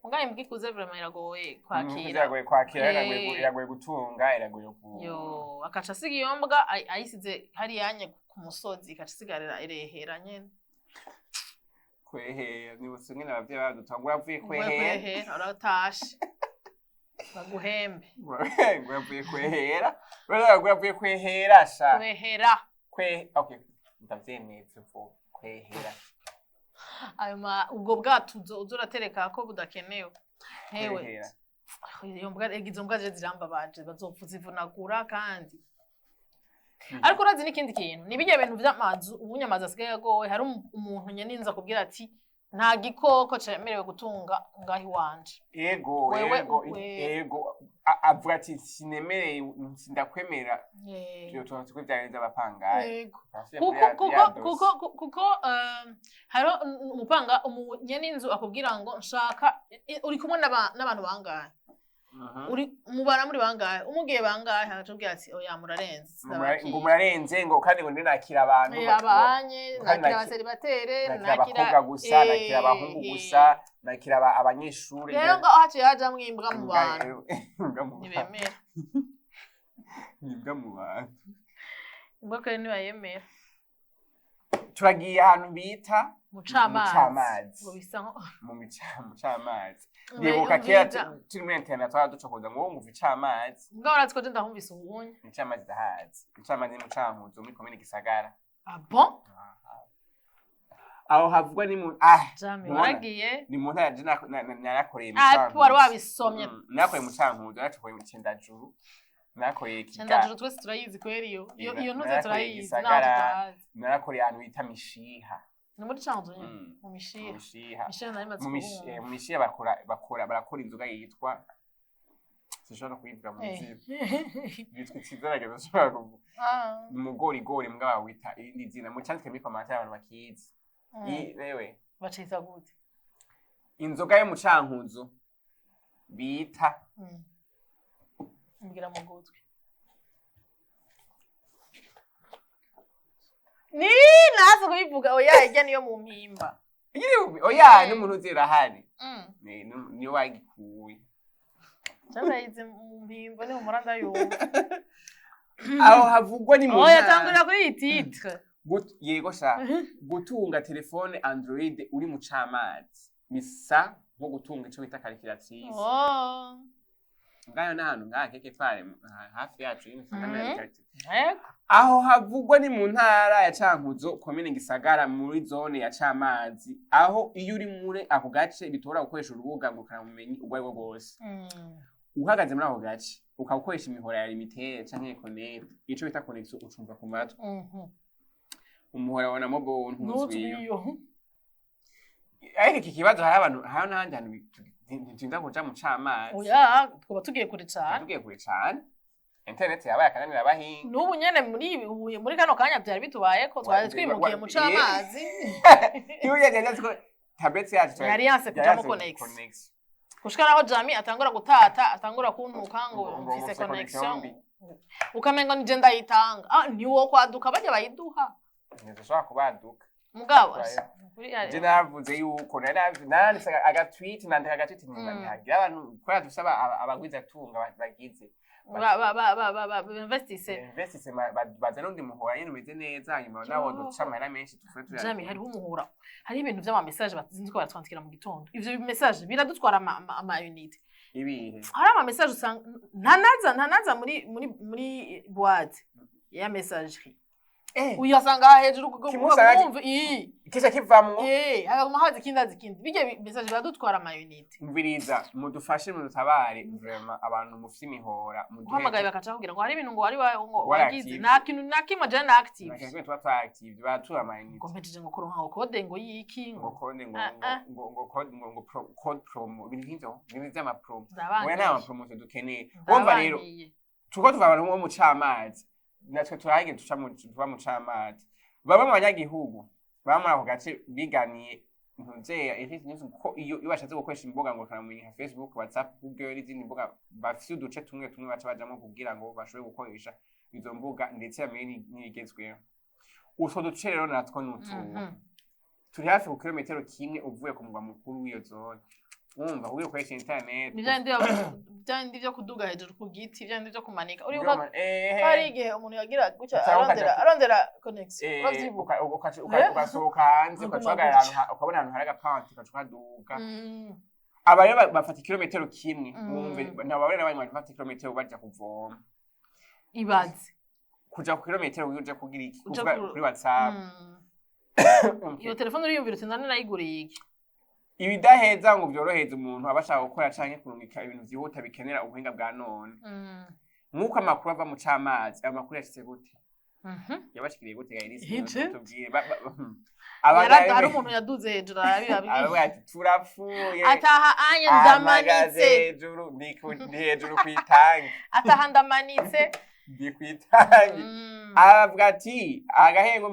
Mugabo imbwa ikuze vraiment iragoye kwakira. Iragoye kwakira, iragoye gutunga, iragoye ku Yo, akaca asiga iyo mbwa ayisize hariya nye ku musozi, ikaca isigarira irehera nyene. Kwehera, nibutse ngene abavyeyi baduta ngo uravuye Uvuye kwehera. Kwehera, uratashe baguhembe. Ngo uravuye kwehera, ngo uravuye kwehera sha. Kwehera. Kwe, okay, ndavyemeye vuba, kwehera. Ayo ma ubwo bwatuzo uza uratereka ko budakenewe, hewe. Kwehera. Iyo mbwa, izo mbwa je zirambabaje, bazopfa zivunagura kandi. Ariko urazi n'ikindi kintu, ni bijya bintu vy'amazu, ubunye amazu asigaye agowe. Hari umuntu nyene inza kubwira ati: "Nta gikoko cemerewe gutunga ngaho iwanje." Ego. Wewe Ego. Ego, avuga ati: "Sinemereye, sindakwemera." Iyo tuba tuko vyagenze abapangayi. Basubiye Kuko kuri kuko ya dossier. Kuko hariho umupanga, nyene inzu akubwira ngo nshaka uri kumwe n'abantu bangahe? Uri mubara muri bangahe? Umubwiye bangahe, akatubwira ati: "Oya, murarenze." Ngo murarenze, ngo kandi ngo ndinakira abantu Abanye kandi nakira abaseribateri. Nakira abakobwa gusa, nakira abahungu gusa, nakira abanyeshuri. Rero ngo haciye hajamwo imbwa mu bantu. Imbwa mu bantu. Ntibemera. Imbwa mu bantu. Imbwa kweri ntibayemera. Turagiye ahantu bita Mucamazi. Mucamazi. Ngo bisa nko Mu camazi. Ndibuka kera Umviriza. turi muri internat, twara ducokoza ngo wumva icamazi. Mbwa urazi ko je ndahumvise ubunye. Icamazi ndahazi, icamazi ni mucankuzo, muri komine Gisagara. Ah bon? Aho havugwa ni mu ah Jami, Ntubona? waragiye. Ni mu ntara je narakoreye mu Ah, Cankuzo. wari wabisomye. Narakoreye mu Cankuzo, narakoreye mu Cendajuru, narakoreye Kigali. Cendajuru twese turayizi kweri, iyo iyo ntuze Narakoreye turayizi naho Gisagara. tutahazi. Narakoreye ahantu bita Mishiha. Ni muri Cankuzo nyene? Mm. Mu Mu Mishiha. Mishiha. Mishiha nari maze Mu kuhumva. Mishiha bakora inzoga yitwa, sinshobora no kuyivuga mu izina, yitwa ikizarageza ashobora kuvuga. Ah. Umugorigori mbwa bawita irindi zina, mucandike muri commentaire abantu bakizi. Rewe. Bacita gute? Inzoga yo mu Cankuzo bita Mbwira mu gutwi. Ni nazi kubivuga, oya, irya niyo mu Mpimba. Oya, n'umuntu uzi irahari. Niyo wagikuye. Ndayizi mu Mpimba, niho mpora ndayumva. Aho havugwa ni mu Oya, ntara. tangurira kuri iyi titre. Yego sha, gutunga telefone Android uri mu camazi bisa nko gutunga ico bita calculatrice. Oh. Ngayo n'ahantu ngaha keke pare hafi yacu nyine usanga nta calculatrice. Yego. Aho havugwa ni mu ntara ya Cankuzo, komine Gisagara, muri zone ya Camazi, aho iyo uri muri ako gace bitora gukoresha urubuga ngurukanabumenyi ubwo aribwo bwose. Uhagaze muri ako gace ukaba ukoresha imihora ya Lumitel canke Econet, ico bita connexion ucumva ku matwi. Umuhora wa Namobo ntuzwiyo. Ntuzwiyo. Ariko iki kibazo, hari abantu, hari n'ahandi hantu ntitinda kuja mu Camazi. Oya, twaba tugiye kure cane. Tugiye kure cane, internet yabaye akananira abahinga. N'ubu nyene muri ibi, muri kano kanya byari bitubayeko, twari twimukiye mu Camazi. Iyo yagenze ko tablette yacu Yari yanse yari kujamo yanse connexion. Connexion. Gushika naho Jami atangura gutata, atangura kuntuka ngo Ngo mfise mfise connexion connexion mbi. Ukamenga ni je ndayitanga. Ah, ni wo kwaduka bajya bayiduha. Ntidushobora kubaduka. Mugabo Right. kuri ya Je navuze yuko naranditse agatweet, nandika agatweet ntihagira abantu, kubera dufise abagwizatunga bagize ba ba ba ba ba ba investisse. Investisse, bazana undi muhora nyene umeze neza, hanyuma nawo duca amahera menshi tufe. Jami, hariho umuhora, hari ibintu vy'ama message bazinzi ko baratwandikira mu gitondo. Ivyo message biradutwara ama unité. Ibihe? Hari ama message usanga ntanaza muri boîte ya messagerie. Uyasanga hejuru. Kimwe usanga kumva iyi kisha kivamwo. Eh, haguma haza ikindi, haza ikindi. Bijya message biradutwara ama unité. Umviriza, mudufashe, mudutabare vraiment, abantu mufise imihora muduhe. Uhamagaye bakaca kugira ngo hari ibintu ngo wari ngo Wari wagize. active. Nta kintu na kimwe jana na active. Nta tuba twa active, baratura ama unité. Ngo mpejeje ngo kuronka ngo code ngo yiki. Ngo Ngo code ngo Ah, ah. ngo code ngo code promo, ibintu nk'ivyo, ibintu vy'ama promo. Oya, Ndabangiye. nta ma promotion dukeneye. Wumva rero, Ndabangiye. tuko tuva abantu bo mu camazi, natwe turahage tuca mu tuva mu camazi. Bamwe mu banyagihugu baba muri ako gace biganiye ntuzeya Eric News ko iyo bashatse gukoresha imbuga ngurukanabumenyi nka Facebook, WhatsApp, Google n'izindi mbuga, bafise uduce tumwe tumwe baca bajamwo kugira ngo bashobore gukoresha izo mbuga, ndetse bamenye n'ibigezweho. Utwo duce rero natwo ni utuhe? Turi hafi ku kilometero kimwe uvuye ku mugwa mukuru w'iyo zone. Wumva, kugira ukoresha internet Ni vya bindi vyo kuduga hejuru ku giti, vya bindi vyo kumanika, uribuka hari igihe umuntu yagira gutya Cyangwa arondera arondera connection? Uravyibuka? Ugasohoka hanze, Uguma ugaca uhagarara ahantu gutya. Ukabona ahantu hari agapanti, ugaca ukaduga. Aba rero bafata ikilometero kimwe. Wumve, ntababone n'abandi bafata ikilometero baja kuvoma. Ibaze. Kuja ku kilometero uja kugira iki? Uja Kuvuga kuri WhatsApp. Iyo telefone uriyumvira uti none nayiguriye iki? Ibidaheza ngo vyorohereze umuntu aba ashaka gukora canke kurungika ibintu vyihuta bikenera ubuhinga bwa none. Nk'uko amakuru ava mu camazi, ayo makuru yashitse gute? Yabashikiriye gute ga Elise? Ije? Tubwire. Hari umuntu yaduze hejuru arabibabwira. Aravuga ati turapfuye. Ataha anya Ahagaze ndamanitse. hejuru, ndi hejuru kw'itangi. Ataha ndamanitse. Ndi kw'itangi. Aravuga ati agahengwe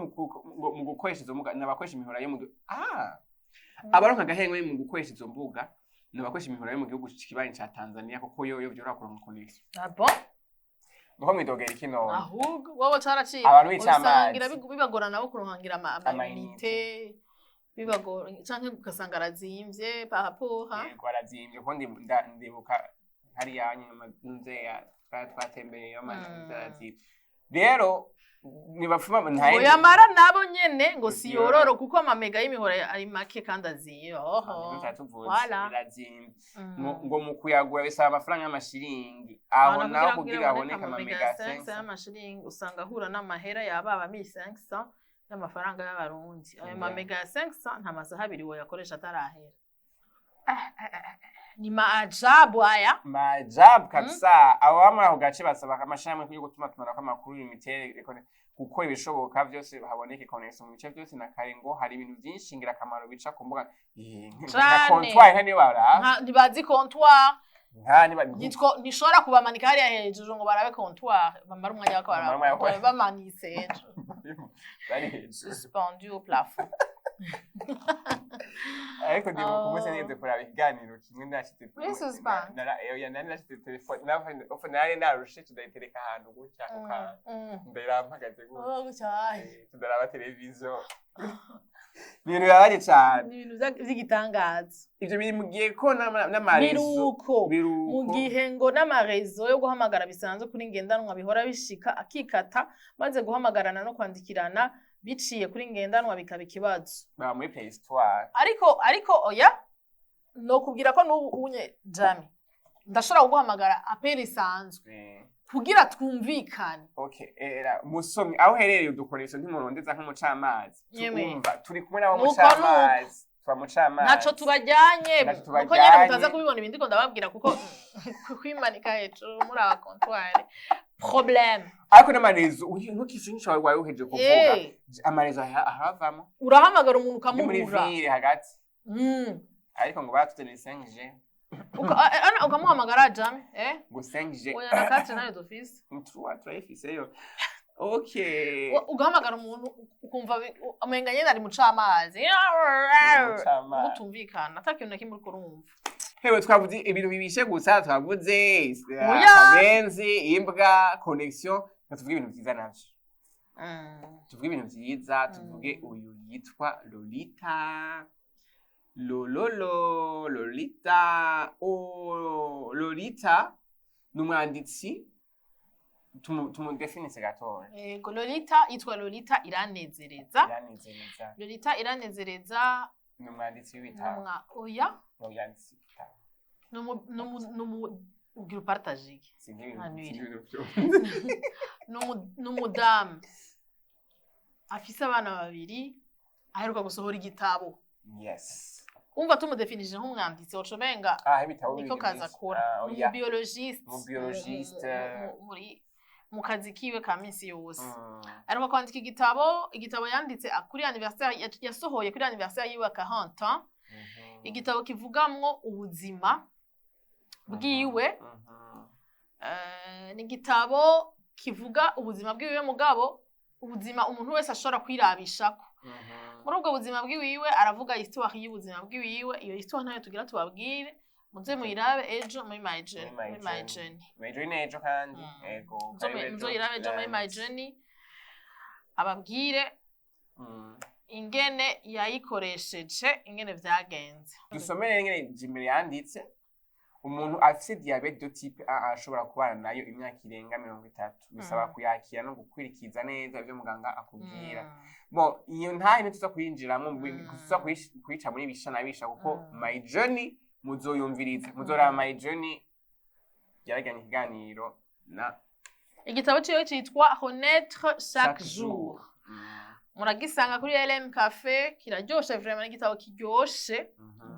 mu gukoresha izo mbuga n'abakoresha imihora yo mu abaronka agahengwe mu gukoresha izo mbuga n'abakoresha imihora yo mu gihugu kibanyi ca Tanzania, kuko yoyo vyoroha kuronka connection. Ah bon? Nuko mwidogera iki none? Ahubwo wowe caraciye. Abantu b'icamazi. Usangira bibagora nabo kuronkangira Ama ama unité, bibagora canke ugasanga arazimvye par rapport ha. Yego, arazimvye, kuko ndibuka hariya nyuma nzeya twari twatembereye amazi arazimvye. Rero nibafuma nta Ngo yamara nabo nyene ngo Si si yororo, kuko amamega y'imihora ari make kandi aziye oho. Tuvuze Voilà. birazimvye. Mm. Ngo mu kuyagura bisaba amafaranga y'amashiringi, aho Aho naho kugira haboneke amamega 500 500 y'amashiringi, usanga ahura n'amahera yababa 1500 y'amafaranga y'abarundi. Ayo mamega ya 500 nta masaha abiri woyakoresha atarahera. Ni maajabu haya. Maajabu kabisa. Abo baba muri ako gace basaba amashirahamwe yo gutuma tumanako amakuru imiterere gukora ibishoboka vyose haboneke connection mu bice vyose, na kare ngo hari ibintu vyinshi ngirakamaro bica ku mbuga nka Cane. comptoir, nka niyo baraba. Ntibazi comptoir. Nka niba Ntishobora kubamanika hariya hejuru ngo barabe comptoir, bamara umwanya bako Bamara baraba umwanya comptoir, bamanitse hejuru, bari hejuru. Suspendu au plafond. Ariko ndibuka umunsi Oh. nigeze kuraba ikiganiro kimwe nashize Muri suspense. Nari nashize telefone, nari narushe, tudayitereka ahantu gutya ku kantu, ndayirampagaze gutya. Oh, gutya. Tudaraba televiziyo. Ni ibintu bibabaje cane. Ni ibintu vy'igitangaza. Ivyo biri mu gihe ko n'ama réseaux Biruko biruko mu gihe ngo n'ama réseaux yo guhamagara bisanzwe kuri ngendanwa bihora bishika akikata, maze guhamagarana no kwandikirana biciye kuri ngendanwa bikaba ikibazo. Baba muri préhistoire. Ariko oya, nokubwira ko n'ubu unye Jami ndashobora kuguhamagara appel isanzwe kugira twumvikane. Okay, era musomyi, aho uherereye udukoresho ntimurondeza nk'umucamazi. Yemwe. Tumva turi kumwe nabo Nuko mucamazi, tuba mucamazi. Ntaco tubajyanye. Ntaco Nuko tubajyanye. nyene mutaza kubibona ibindi ko ndababwira, kuko kwimanika hejuru muri aba comptoir, problème. Ariko n'ama réseaux ntukishe wawe uheje kuvuga ama réseaux ahavamo. Urahamagara umuntu Ni muri ukamubura. ville hagati. Ariko ngo batuzaniye 5G. Ukamuhamagara Jami, eh? Ngo 5G. Oya, na 4 nayo dufise. Tuwa turayifiseyo, okay. Ugahamagara umuntu ukumva umenga nyene ari mu camazi. Mucamazi. Mutumvikana, ata kintu na kimwe uriko urumva. Hewe, twavuze ibintu bibishe gusa, twavuze Oya. akabenzi, imbwa, connexion. Reka tuvuge ibintu vyiza navyo. Tuvuge ibintu vyiza, tuvuge uyu yitwa Lolita, Lololo, Lolita. Oh, Lolita ni umwanditsi. Tumudefinise gatoya. Yego, Lolita yitwa Lolita Iranezereza. Iranezereza. Lolita Iranezereza. Ni umwanditsi w'ibitabo. Oya. Yanditse ibitabo. Numu ugira upartage iki? Sinzi ibintu. Manuel. Sinzi ibintu vyo. N'umudamu afise abana babiri, aheruka gusohora igitabo. Umva, tumudefinije nk'umwanditsi wocomenga Ah, ibitabo niko bibiri kazi byinshi. akora. Ah, Ni oya. umubiologiste. Umubiologiste. Muri mu kazi kiwe ka minsi yose. Aheruka kwandika igitabo. Igitabo yanditse kuri anniversaire, yasohoye kuri anniversaire yiwe ya 40 ans. Igitabo kivugamwo ubuzima bwiwe. Ni igitabo kivuga ubuzima bwiwe, mugabo ubuzima umuntu wese ashobora kwirabishako. Muri ubwo buzima bwiwiwe aravuga histoire y'ubuzima bwiwiwe. Iyo histoire ntayo tugira tubabwire, muze muyirabe ejo muri My Journey. Muri My Muri My Journey. Journey. My Journey ejo kandi. Ego. Karibu ejo. Muzoyirabe ejo muri My Plans. Journey, ababwire ingene yayikoresheje, ingene vyagenze. Dusomere ingene Jimbere yanditse: umuntu afise diabète de type A ashobora kubana nayo imyaka irenga 30. Bisaba kuyakira no gukurikiza neza ivyo muganga akubwira. Bon, iyo ntahe ntituza kuyinjiramwo, tuza kuyica muri bisha na bisha, kuko My Journey muzoyumviriza, muzoraba My Journey yaragiranye ikiganiro na Igitabo ciwe citwa Renaître chaque jour. Muragisanga kuri LM Café. Kiraryoshe vraiment, ni igitabo kiryoshe,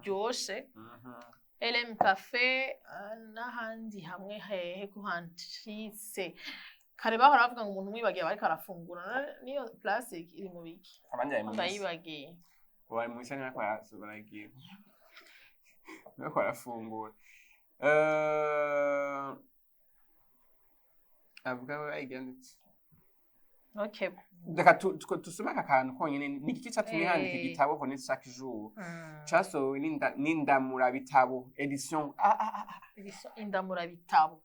kiryoshe. LM Café n'ahandi hamwe hehe kuhancitse kare bahora bavuga ngo umuntu umwibagiye aba ariko arafungura. None niyo plastic iri mu biki? Abandi bari mu isi. Ndayibagiye. Bari mu isi, ariko baragiye bariko barafungura. Avuga we ayigendetse. Okay. Reka tusome aka kantu konyene. Ni iki catumye handika igitabo Renaître chaque jour? Casohowe n'Indamurabitabo édition. Ah, ah, ah, ah. Indamurabitabo.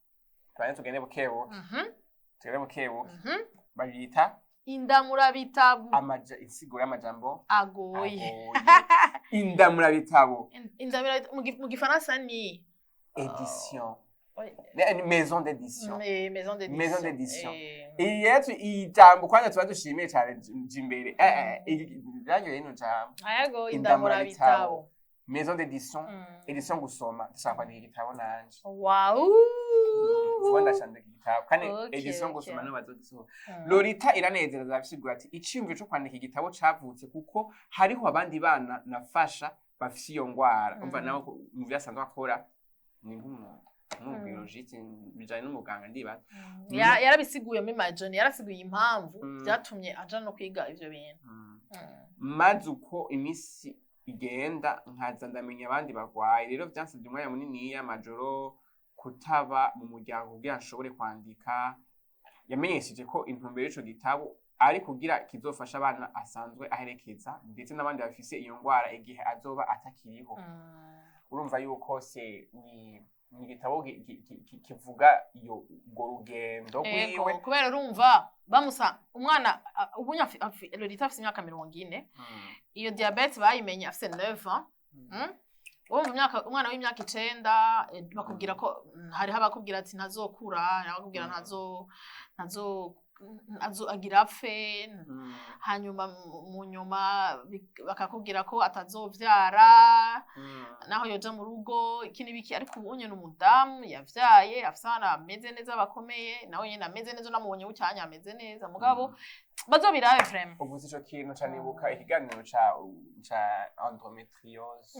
Tubanze tugende bukebuke. Tugende bukebuke. Babita Indamurabitabo. Insiguro y'amajambo agoye. Agoye. Indamurabitabo. Indamurabitabo mu gifaransa ni édition. Oui. Maison d'édition. Maison d'édition. Maison d'édition. Iyi rero iyi jambo kwanza tuba dushimiye cyane Jimbere. Ryanyoye rino jambo. Ayago. Indamurabitabo. Indamurabitabo. Maison d'édition. Édition, gusoma. Ndashaka kwandika igitabo nanje. Wow. Vuba ndashaka igitabo kandi. Édition gusoma nibo bazogisohora. Lolita Iranezereza arabisigura ati: "Iciyumviro co kwandika igitabo cavutse kuko hariho abandi bana nafasha bafise iyo ngwara." Umva, nawe mu vyo asanzwe akora ni nk'umubiologiste, bijanye n'umuganga, ndibaza. Yarabisiguye muri My Journey, yarasiguye impamvu byatumye aja no kwiga ivyo bintu. Maze uko iminsi igenda nkaza ndamenya abandi bagwaye, rero vyansavye umwanya muniniya, amajoro, kutaba mu muryango kugira nshobore kwandika. Yamenyesheje ko intumbero y'ico gitabo ari kugira kizofasha abana asanzwe aherekeza, ndetse n'abandi bafise iyo ngwara igihe azoba atakiriho. Urumva yuko se ni igitabo kivuga iyo urwo rugendo Ego, rwiwe. Kubera urumva bamusa umwana ubu Lolita afise imyaka 40. Iyo diabète bayimenye afise 9 ans. Urumva, imyaka umwana w'imyaka 9, bakubwira ko hariho abakubwira ati ntazokura, hariho abakubwira ntazo ntazo agira apfe. Hanyuma mu nyuma bakakubwira ko atazovyara naho yoja mu rugo, iki n'ibiki. Ariko ubu nyene umudamu yavyaye, afise abana bameze neza, bakomeye, nawe nyene ameze neza, unamubonye bucyanya ameze neza. Mugabo bazobirabe vraiment. Uvuze ico kintu ca nibuka ikiganiro ca endométriose.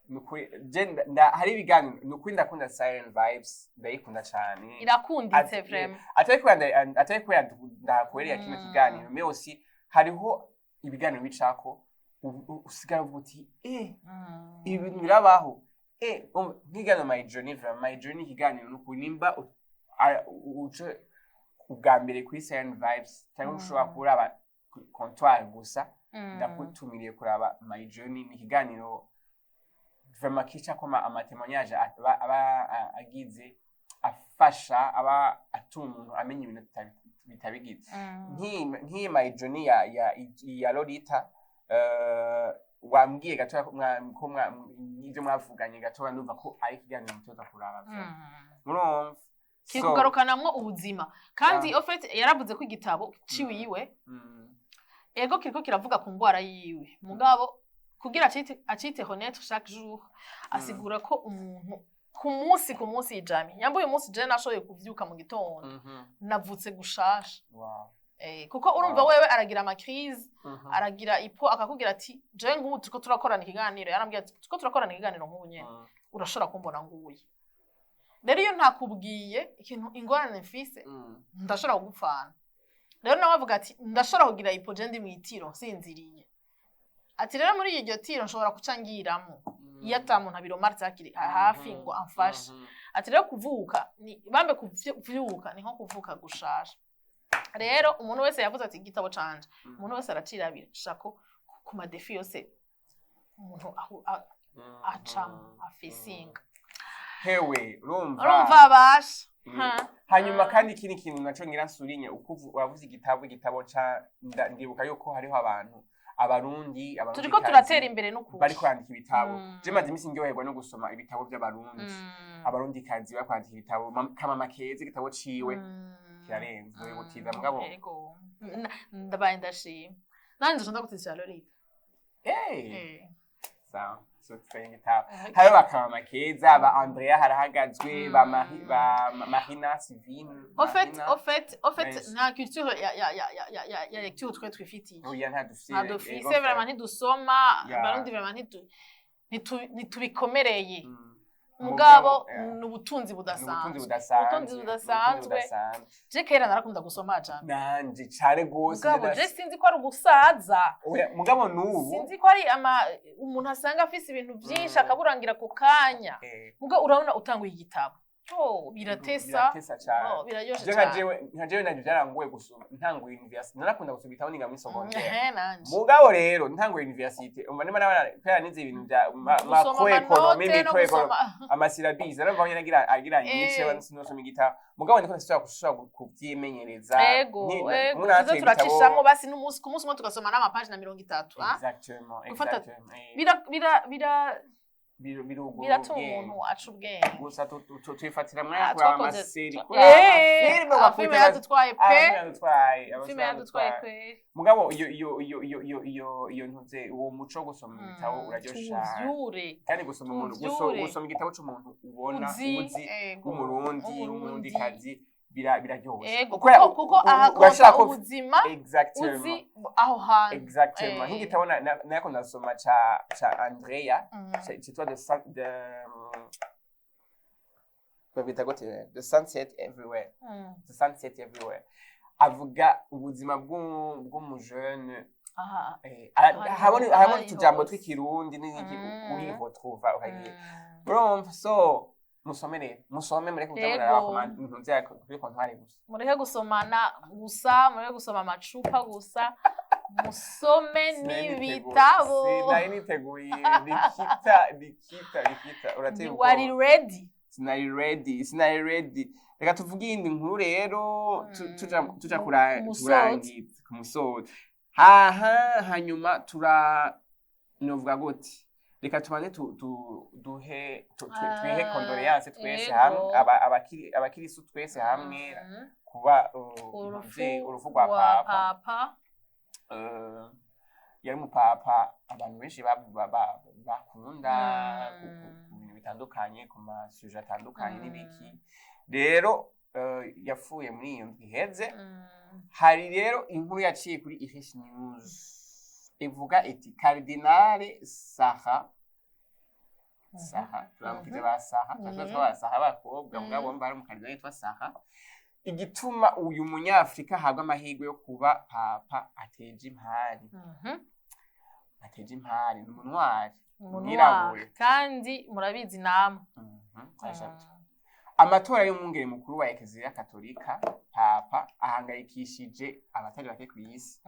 Nukuri je hari ibiganiro, nukuri ndakunda Siren Vibes, ndayikunda cane. Irakunditse vraiment. Atari kubera ndahakorera kino kiganiro, mais aussi hariho ibiganiro bicako usigara uvuga uti: "Eh, ibi bintu birabaho." Nk'ikiganiro My Journey, vraiment My Journey, ikiganiro nukuri nimba uje ubwa mbere kuri Siren Vibes cyangwa ushobora kuraba comptoir gusa, ndakutumiriye kuraba My Journey. Ni ikiganiro Vraiment kicako ama témoignage aba agize afasha, aba atuma umuntu amenya ibintu bitabigize. Nk'iyi My Journey ya Lolita, wambwiye gatoya ko ibyo mwavuganye gatoya, ndumva ko ari ikiganiro mutoza kuraba. Murumva? Kiri So, kugarukanamwo ubuzima kandi au fait yaravuze ko igitabo ciwiwe ego kiriko kiravuga ku ngwara yiwe, mugabo kugira acite renaître chaque jour, asigura ko umuntu ku munsi ijami yambaye uyu munsi, je nashoboye kuvyuka mu gitondo, navutse gushasha. Kuko urumva wewe aragira ama crise, aragira hypo, akakubwira ati je nk'ubu turiko turakorana ikiganiro, yarambwiye ati turiko turakorana ikiganiro nk'ubu nyene, urashobora kumbona nguye. Rero iyo ntakubwiye ikintu, ingorane mfise, ndashobora kugupfana. Rero nawe avuga ati ndashobora kugira hypo je ndi mw'itiro nsinziriye, ati rero muri iryo tiro nshobora kuca ngiramo iyo ata muntu abiromaritse hakiri hafi ngo amfashe. Ati rero kuvuka ni bambe kuvyuka ni nko kuvuka gushasha. Rero umuntu wese yavuze ati igitabo canje, umuntu wese aracirabira shako ku ma défis yose umuntu acamo afisinga. Hewe, urumva. Urumva basha. Ha. Hanyuma kandi ikindi kintu naco ngira nsurinye uko wavuze igitabo ca ndibuka yuko hariho abantu, abarundi, Turiko abarundikazi turatera imbere n'ukuri. bari kwandika ibitabo. Je maze iminsi ndyoherwa no gusoma ibitabo by'abarundi, abarundikazi bari kwandika ibitabo. Kamama Keza, igitabo ciwe kirarenze gutiza mugabo. Ego. Ndabaye ndashima nanje nshonda gutizira Lolita. Sawa, so twenye igitabo hariho ba Kamama Keza, ba Andrea Harahagazwe, ba ba Marina Sivine. Au fait, Marina. au fait, Benshi. nta culture ya lecture twe twifitiye. Oya, nta dufise. Nta dufise vraiment, ntidusoma. Abarundi vraiment ntitubikomereye. Mugabo ni ubutunzi Ni ubutunzi budasanzwe. budasanzwe. Ubutunzi budasanzwe. Budasanzwe. Je kera narakunda gusoma cane. Nanje cane gose. Mugabo je sinzi ko ari ugusaza. Oya, mugabo n'ubu Sinzi ko ari ama umuntu asanga afise ibintu vyinshi akaburangira ku kanya. Muga urabona utanguye igitabo, oh, biratesa. Biratesa cane. Oh, biraryoshe Je nka cane. jewe navyo byarangoye gusoma. Ntanguye university narakunda gusoma ibitabo niga muri secondaire. Ehe, nanje. Mugabo rero ntanguye university, umva niba nabana kubera nize ibintu bya Gusoma macroéconomie, ama notes no microéconomie, gusoma ama syllabus, narumva nyene agira nyice, sinosoma igitabo. Mugabo ndiko ndasubira gushobora kuvyimenyereza. Ego. Ego. Umuntu Tuze arateye turacishamwo basi n'umunsi ku munsi umwe tugasoma n'amapaji na 30, ah? Exactement. Gufata Exactement. bira Birugura biratuma ubwenge. umuntu aca ubwenge. Gusa twifatira Ah, mwanya kuraba twakoze ama séries, kuraba amafilime, amafilime yadutwaye pe. yadutwaye. Filime yadutwaye kweri. Mugabo iyo ntuze uwo muco wo gusoma ibitabo uraryoshe cane. Tuvyure. Kandi gusoma umuntu Tuvyure. gusoma igitabo c'umuntu ubona uzi uzi ego w'umurundi, w'umurundi. w'umurundikazi, biraryoshe. Ego. Kubera Kuko aha urashaka konta ubuzima Exactement. uzi aho hantu. Exactement. Nk'igitabo nako ndasoma ca Andrea citwa the babita gute, The Sunset Everywhere. The Sunset Everywhere avuga ubuzima bw'umujene. Aha. Habona ahari utujambo hose. tw'ikirundi n'iki, uriho truva ukagira urumva. So musome rero, musome, mureke kuja muraraba ku kuri comptoir gusa. Mureke gusomana gusa, mureke gusoma amacupa gusa, musome n'ibitabo. Sinari niteguye. Nikita, Nikita, Nikita, urateye Wari ubwoba. ready? Sinari ready, sinari ready. Reka tuvuge iyindi nkuru rero, tuja Ku musozo. kurangiza ku musozo. Haha, hanyuma tura novuga gute, reka tubanze duhe twihe condoléances twese hamwe, abakirisu twese hamwe, kuba Urupfu urupfu rwa papa. Papa. Yari umupapa abantu benshi bakunda ku bintu bitandukanye, ku ma sujets atandukanye n'ibiki. Rero yapfuye muri iyo ndwi iheze. Hari rero inkuru yaciye kuri Iris News ivuga iti Cardinal Sarah, Saha, turamukize ba Saha, turaza ba Saha b'abakobwa, mugabo bumva hari umukardinali yitwa Saha. Igituma uyu munyafrika ahabwa amahirwe yo kuba papa ateje impari. Ateje impari, ni umuntwari Umunwa. mwirabure. Kandi murabizi namwe. Amatora y'umwungere mukuru wa Ekeziya Katolika, papa, ahangayikishije abatari bake ku isi.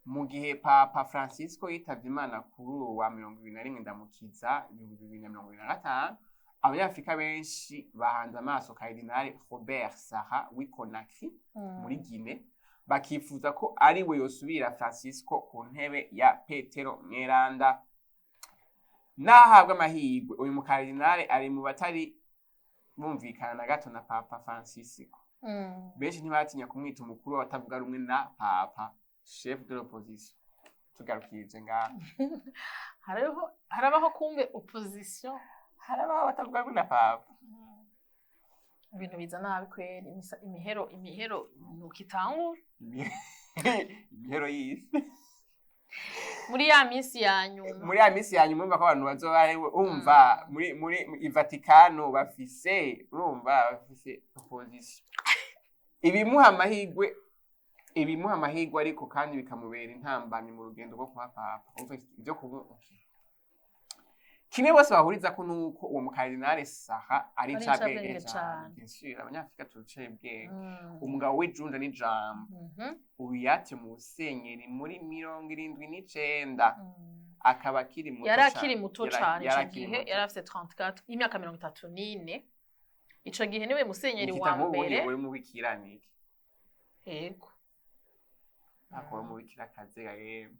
Mu gihe Papa Francisco yitavye Imana kuri uwo wa 21 Ndamukiza 2025, Abanyafrika benshi bahanze amaso Cardinal Robert Sarah w'i Conakry muri Guinée, bakifuza ko ari we yosubira Francisco ku ntebe ya Petero Mweranda. Nahabwa amahirwe, uyu mukardinale ari mu batari bumvikana na gato na Papa Francisco. Benshi ntibatinya kumwita umukuru w'abatavuga rumwe na Papa, chef de l'opposition. Tugarukirije ngaha. Hariho, harabaho kumbe opposition. Harabaho abatavuga rumwe na Papa. Ibintu biza nabi kweri, imihero nuko itangura. Imihero y'isi. Muri ya minsi ya nyuma. Muri ya minsi ya nyuma, urumva ko abantu bazoba ari umva muri i Vatikano bafise, urumva, bafise opposition. Ibimuha amahirwe ariko kandi bikamubera intambamyi mu rugendo rwo kuba papa. Urumva ibyo kuba, okay. Kimwe bose bahuriza ko nuko uwo mukardinale Sarah ari Ari incabwenge incabwenge cane. Cane. Bien sûr, Abanyafrika turuciye ubwenge. Umugabo w'ijunja n'ijambo. Uyu yatse mu busenyeri muri 79, akaba akiri muto Yari cane. akiri muto cane Yari ico akiri gihe. muto. Yari afise 34, imyaka 34 ico gihe. Niwe musenyeri Nikita, wa nk'ubu mbere. uri mubikira niki? Yego. Ntabwo uri mubikira kazi yemwe.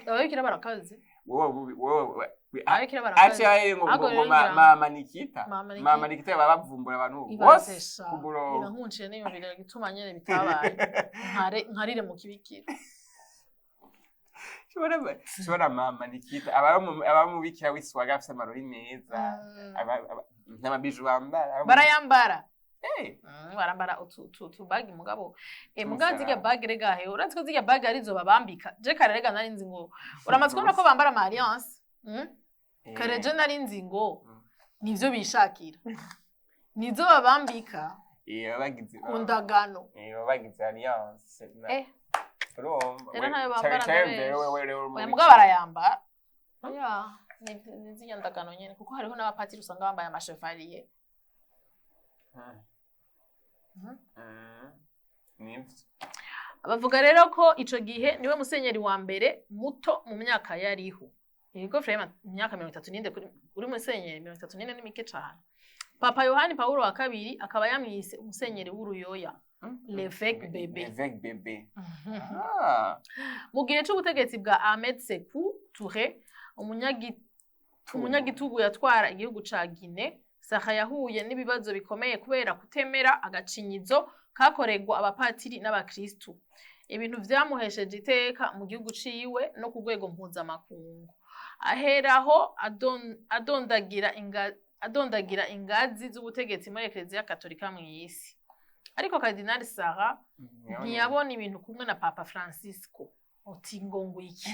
Ababikira barakaze. Wowe Ababikira barakaze. aca ngo Ahubwo ngo rero ngo ngira mama Nikita. Mama Nikita. Mama Nikita baba bavumbura abantu Ibaze bose sha. ku murongo. Birankunciye niyumvira igituma nyene bitabaye, nkarire mu kibikira. Shobora mama Nikita aba mubikira w'iswaga, afise amarori meza, n'amabiju bambara Barayambara. Eh. Barambara utu bagi mugabo mugabo Tumusaraba. Zirya bagi rega he, urazi ko zirya bagi arizo babambika? Je kare rega nari nzi ngo, uramaze kubona ko bambara ama alliance? Kare je nari nzi ngo nivyo bishakira, nizo babambika Eh, bagize ku ndagano. Bagize alliance urumva Rero ntayo bambara wewe na wewe wewe Oya, mugabo barayambara. Oya, ni zirya ndagano nyene, kuko hariho n'abapatiri usanga bambaye amachevalier. Nivyo. Bavuga rero ko ico gihe niwe musenyeri wa mbere muto mu myaka yariho. Yego Frema, imyaka 34 kuri musenyeri, 34 ni mike cane. Papa Yohani Paulo wa kabiri akaba yamwise umusenyeri w'uruyoya, l'évêque bébé. L'évêque bébé, ah. Mu gihe c'ubutegetsi bwa Ahmed Sekou Touré, umunyagitugu yatwara igihugu ca Guinée, Sarah yahuye n'ibibazo bikomeye kubera kutemera agacinyizo kakorerwa abapatiri n'abakristu, ibintu vyamuhesheje iteka mu gihugu ciwe no ku rwego mpuzamakungu. Aheraho adondagira ingazi z'ubutegetsi muri Eklezia Katolika mw'isi. Ariko Cardinal Sarah ntiyabona ibintu kumwe na Papa Francisco. Uti ngo ngwiki?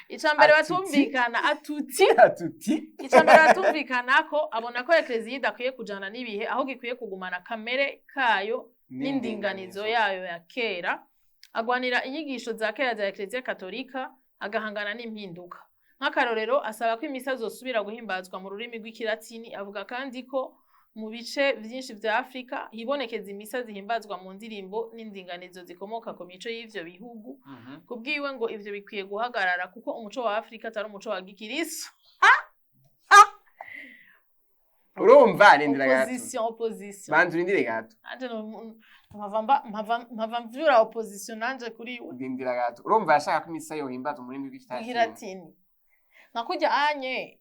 Ica mbere Atuti. batumvikana, atuti. Atuti. Ica mbere batumvikana ko abona ko Eklezia idakwiye kujana n'ibihe, ahubwo ikwiye kugumana kamere kayo n'indinganizo yayo ya kera. Agwanira inyigisho za kera za Eklezia Katolika, agahangana n'impinduka. Nk'akarorero, asaba ko imisa zosubira guhimbazwa mu rurimi rw'ikilatini. Avuga kandi ko mu bice vyinshi vya Afurika hibonekeza imisa zihimbazwa mu ndirimbo n'indinganizo zikomoka ku mico y'ivyo bihugu. Kubwiwe ngo ivyo bikwiye guhagarara, kuko umuco wa Afurika atari umuco wa gikirisu. Urumva, rindira gato. Opposition, opposition. Banza urindire gato. Nanje mpava mvyura opposition nanje kuri we. Rindira gato. Urumva, yashaka ko imisa yohimbazwa mu rurimi rw'ikilatini. Ikilatini, nka kurya anye,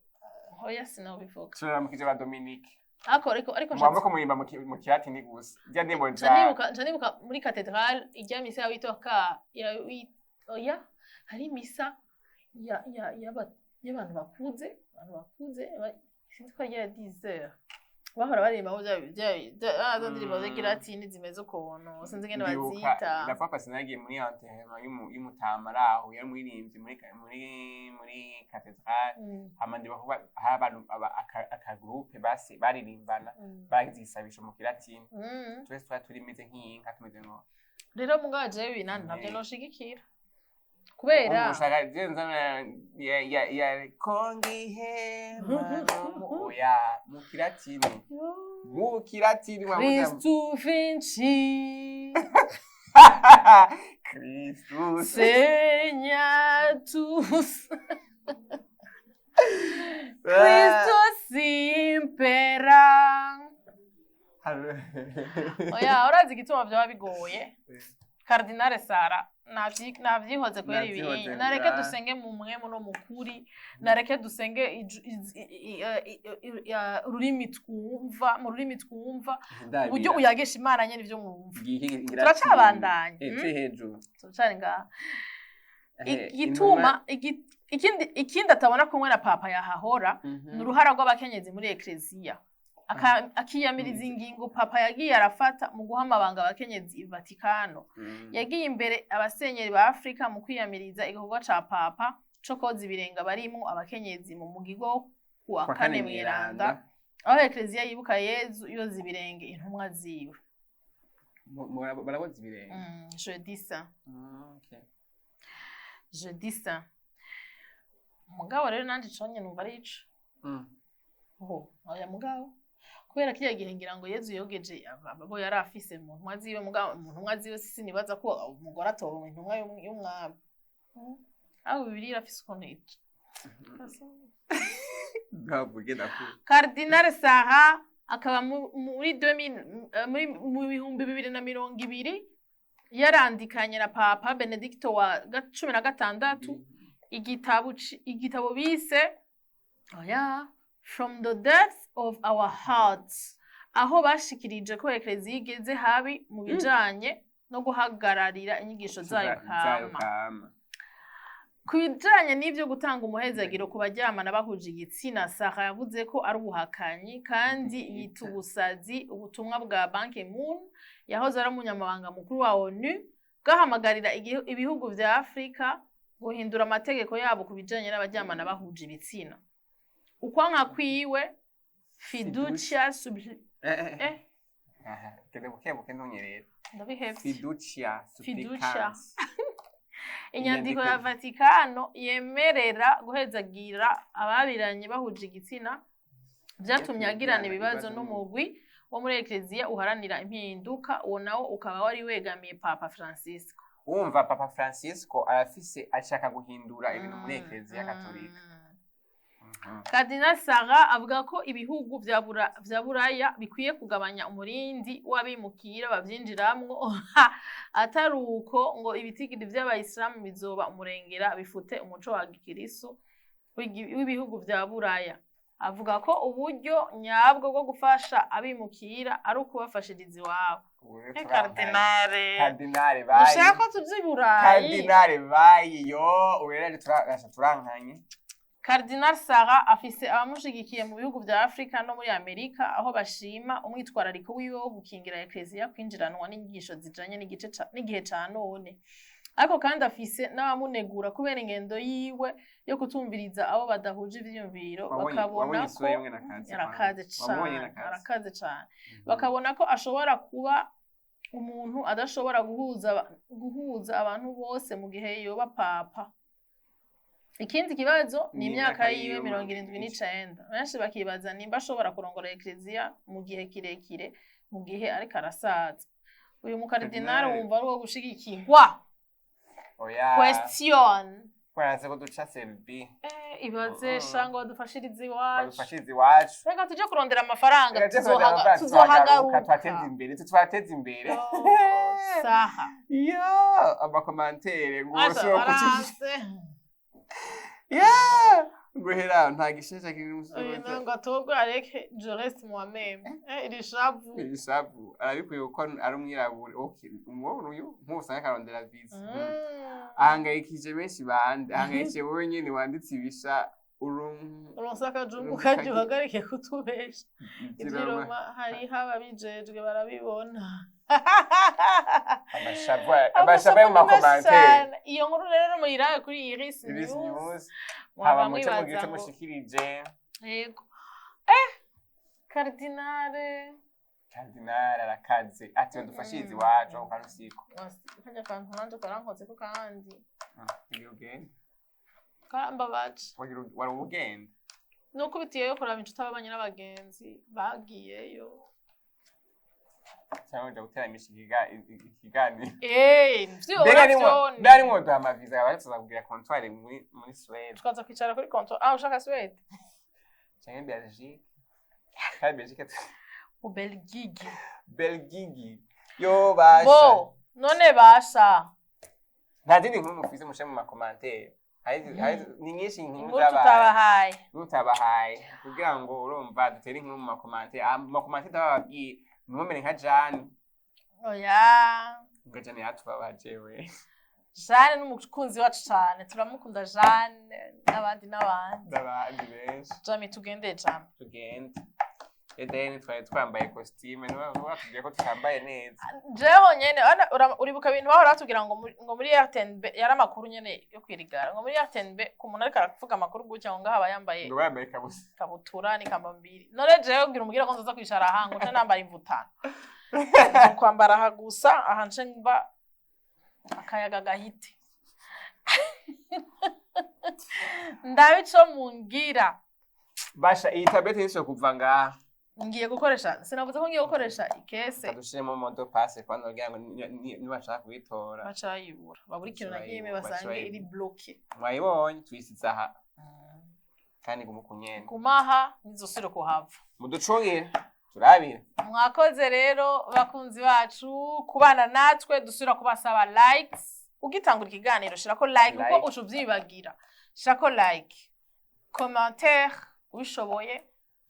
oya, sinobivuga. Turaramukije ba Dominique. Ariko Mwamba ko murimba mu kilatini gusa rya ndirimbo nca za nibuka muri katedrale ijya misa ya witwa ka ya oya, hari misa ya y'abantu bakuze, sinzi ko ari iya 10 heures, bahora baririmba bya za ndirimbo z'ikilatini zimeze ukuntu, sinzi ingene Ndibuka bazita. La fois passée nagiye muri enterrement y'umutama ari aho, yari umuririmbyi muri cathédrale. Hama ndibuka ko hari abantu akagroupe base baririmbana, bagize igisabisho mu kilatini. Twese twari turimeze nk'inka, tumeze nko Rero mugabo jewe ibinani ntabyo noshigikira kubera ushaka jenza ya kongihema no oya, mu kilatini, mu kilatini mwamuze. Kristu vinci. Christus. Senatus. Christus impera. Oya, urazi igituma vyoba bigoye? Cardinal Sarah navyihoze kubera ibi. Navyihoze, Nareke bra. dusenge mu mwemu no mu kuri, nareke dusenge ururimi twumva, mu rurimi twumva, uburyo uyagesha Imana nyene ivyo mwumva. Turacabandanya. Turi hejuru. Turacari ngaha. Igituma Igituma ikindi atabona kumwe na papa yahahora ni uruhara rw'abakenyezi muri ekleziya. Akiyamiriza ingingo papa yagiye arafata mu guha amabanga abakenyezi i Vatikano. Yagiye imbere abasenyeri ba Afurika mu kwiyamiriza igikorwa ca papa co koza ibirenge barimwo abakenyezi mu mugigo wo kuwa Kwa kane mweranda, aho ekleziya yibuka Yezu yoza ibirenge intumwa ziwe. Baraboza ibirenge? Jeudi saint. Okay. Jeudi saint. Mugabo rero nanje iconye numva ari ico. Oh, oya, mugabo kubera kiriya gihe ngira ngo Yezu yogeje abo yari afise mu ntumwa ziwe, mugabo mu ntumwa ziwe sinibaza ko umugore atoba intumwa y'umwami. Aho Bibiliya irafise ukuntu ica. Ntabwo ugenda ku Cardinal Sarah akaba muri 2000, muri mu 2020 yarandikanye na Papa Benedicto wa 16 igitabo bise, oya, From the Depths of Our Hearts, aho bashikirije ko ekleziya igeze habi mu bijanye no guhagararira inyigisho zayo zayo kama. Kama. Ku bijanye n'ivyo gutanga umuhezagiro ku baryamana bahuje igitsina, Sarah yavuze ko ari ubuhakanyi kandi yita ubusazi ubutumwa bwa Ban Ki-moon, yahoze ari umunyamabanga mukuru wa ONU, bwahamagarira ibihugu vya Afurika guhindura amategeko yabo ku bijanye n'abaryamana bahuje ibitsina. Ukwanka kwiwe fiducia subli Eh. Aha, genda buke buke, ntunyerere. Ndabihevye. Fiducia. Fiducia. Supplicans. Inyandiko ya Vatikano yemerera guhezagira ababiranye bahuje igitsina vyatumye agirana ibibazo n'umugwi wo muri ekleziya uharanira impinduka, uwo nawo ukaba wari wegamiye Papa Francisco. Wumva Papa Francisco arafise, ashaka guhindura ibintu muri ekleziya katolika. Cardinal Sarah avuga ko ibihugu vya Buraya bikwiye kugabanya umurindi w'abimukira bavyinjiramwo, atari uko ngo ibitigiri vy'abayisilamu bizoba umurengera bifute umuco wa gikirisu w'ibihugu vya Buraya. Avuga ko uburyo nyabwo bwo gufasha abimukira ari ukubafashiriza iwabo. Ubu rero Eh, turampaye. Cardinal. Cardinal bayi. Mushaka ko tuja i Burayi? Cardinal bayi yo, ubu rero turankanye. Cardinal Sarah afise abamushigikiye mu bihugu vya Afrika no muri Amerika, aho bashima umwitwarariko wiwe wo gukingira ekleziya kwinjiranwa n'inyigisho zijanye n'igihe ca none. Ariko kandi afise n'abamunegura kubera ingendo yiwe yo kutumviriza abo badahuje ivyiyumviro, bakabona Wabonye ko isura y'umwe nakaze. Arakaze Wamubonye cane. nakaze. Arakaze cane. Bakabona ko ashobora kuba umuntu adashobora guhuza abantu bose mu gihe yoba papa. Ikindi kibazo ni Ni imyaka imyaka yiwe, yiwe, 79. Benshi bakibaza nimba ashobora kurongora ekleziya mu gihe kirekire mu gihe ariko arasaza. Uyu mukaridinari Cardinal. wumva ari uwo gushigikirwa? Oya. Question. Kwaranse ko duca selbi. Ibaze shango badufashirize iwacu. Badufashirize iwacu. Reka tuje kurondera amafaranga. Reka tuje kurondera amafaranga, Tuzohagaruka. Twateze imbere, twateze imbere. Oh, saha. Yo, ama commentaires ngo Aza, ushobora kuki baranse. Yeah! Guhera nta gishesha kiri. Uyu ngo atogwe areke, je reste moi-même. Iri shavu. Ishavu arabikwiye kuko ari umwirabure. Okay, umubona uyu nk'usanga akarondera visa. Ahangayikije benshi bande, ahangayikije wowe nyene wanditse ibisha urum Uronse akajungu Uronse karyo, uhagarike kutubesha. Ivy'Iroma hariho ababijejwe barabibona. Amashavu yo mu Amashavu ni menshi ma commentaires. cane. Iyo nkuru rero muyirabe kuri Iris Iris News. News. Mwaba Haba muce mwibaza mugira ico ngo mushikirije. Yego. Cardinal. Cardinal arakaze ati badufashirize iwacu aho kwa Rusiko. Kajya kantu nanje karankozeko kandi. Ugira ugende. Karambabaje. Wari ugenda. Nuko bitiyeyo kuraba inshuti, ababanye n'abagenzi bagiyeyo. Cyangwa uja guteramisha ikiganiro. Eh, vyo Mbega nimwo uravyone. mbega nimwo duha amaviza yawe, tuza kugira comptoir muri Suède. Tukaza kwicara kuri comptoir. Ah, ushaka Suède? Canke Belgique, kandi Belgique. Ubelgigi. Belgigi yo basha. Bo none basha. Nta zindi nkuru mufise? Mushe mu ma commentaires. Ni nyinshi inkuru Inkuru z'abantu tutabahaye. Tutabahaye kugira ngo urumva dutere inkuru mu ma commentaires. Ah, mu ma commentaires tabababwiye ntimumere nka Jane. Oya. Ngo Jane yatubabaje we. Jane n'umukunzi wacu cyane, turamukunda Jane n'abandi n'abandi. N'abandi benshi. Jami, tugende Jami. Tugende. Edeni twari twambaye costume, niba ko tutambaye neza. Jewe nyene uribuka ibintu bahora batubwira ngo muri RTNB yari amakuru nyene yo kwirigara, ngo muri RTNB ku muntu ariko aravuga amakuru gutya ngo ngaho aba yambaye ngo bambaye kabusa. Kabutura n'ikambambiri. None jewe ngira umubwira ko nzoza kwicara aha ngo nce nambara imvutano, kwambara aha gusa, aha nce mba akayaga gahite ndabe ico mungira. Basha, iyi tablette nisho kuva ngaha. Ngiye gukoresha, sinavuze ko ngiye gukoresha ikese. Kadushiremo mot de passe kwanza kugira ngo nibashaka kuyitora baca bayibura, babura ikintu na kimwe, Baca basange bayibura. iri bloqué. Mwayibonye, tuyisize aha kandi gumu kunyene. Kumaha ntizosubire kuhava. Muducungire turabire. Mwakoze rero bakunzi bacu kubana natwe. Dusubira kubasaba likes. Ugitangura ikiganiro shirako like, Like. kuko uca uvyibagira. Shirako like, commentaire ubishoboye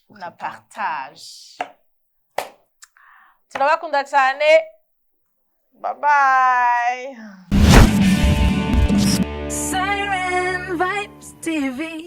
na partage. Turabakunda cyane. Bye bye. Siren Vibes TV.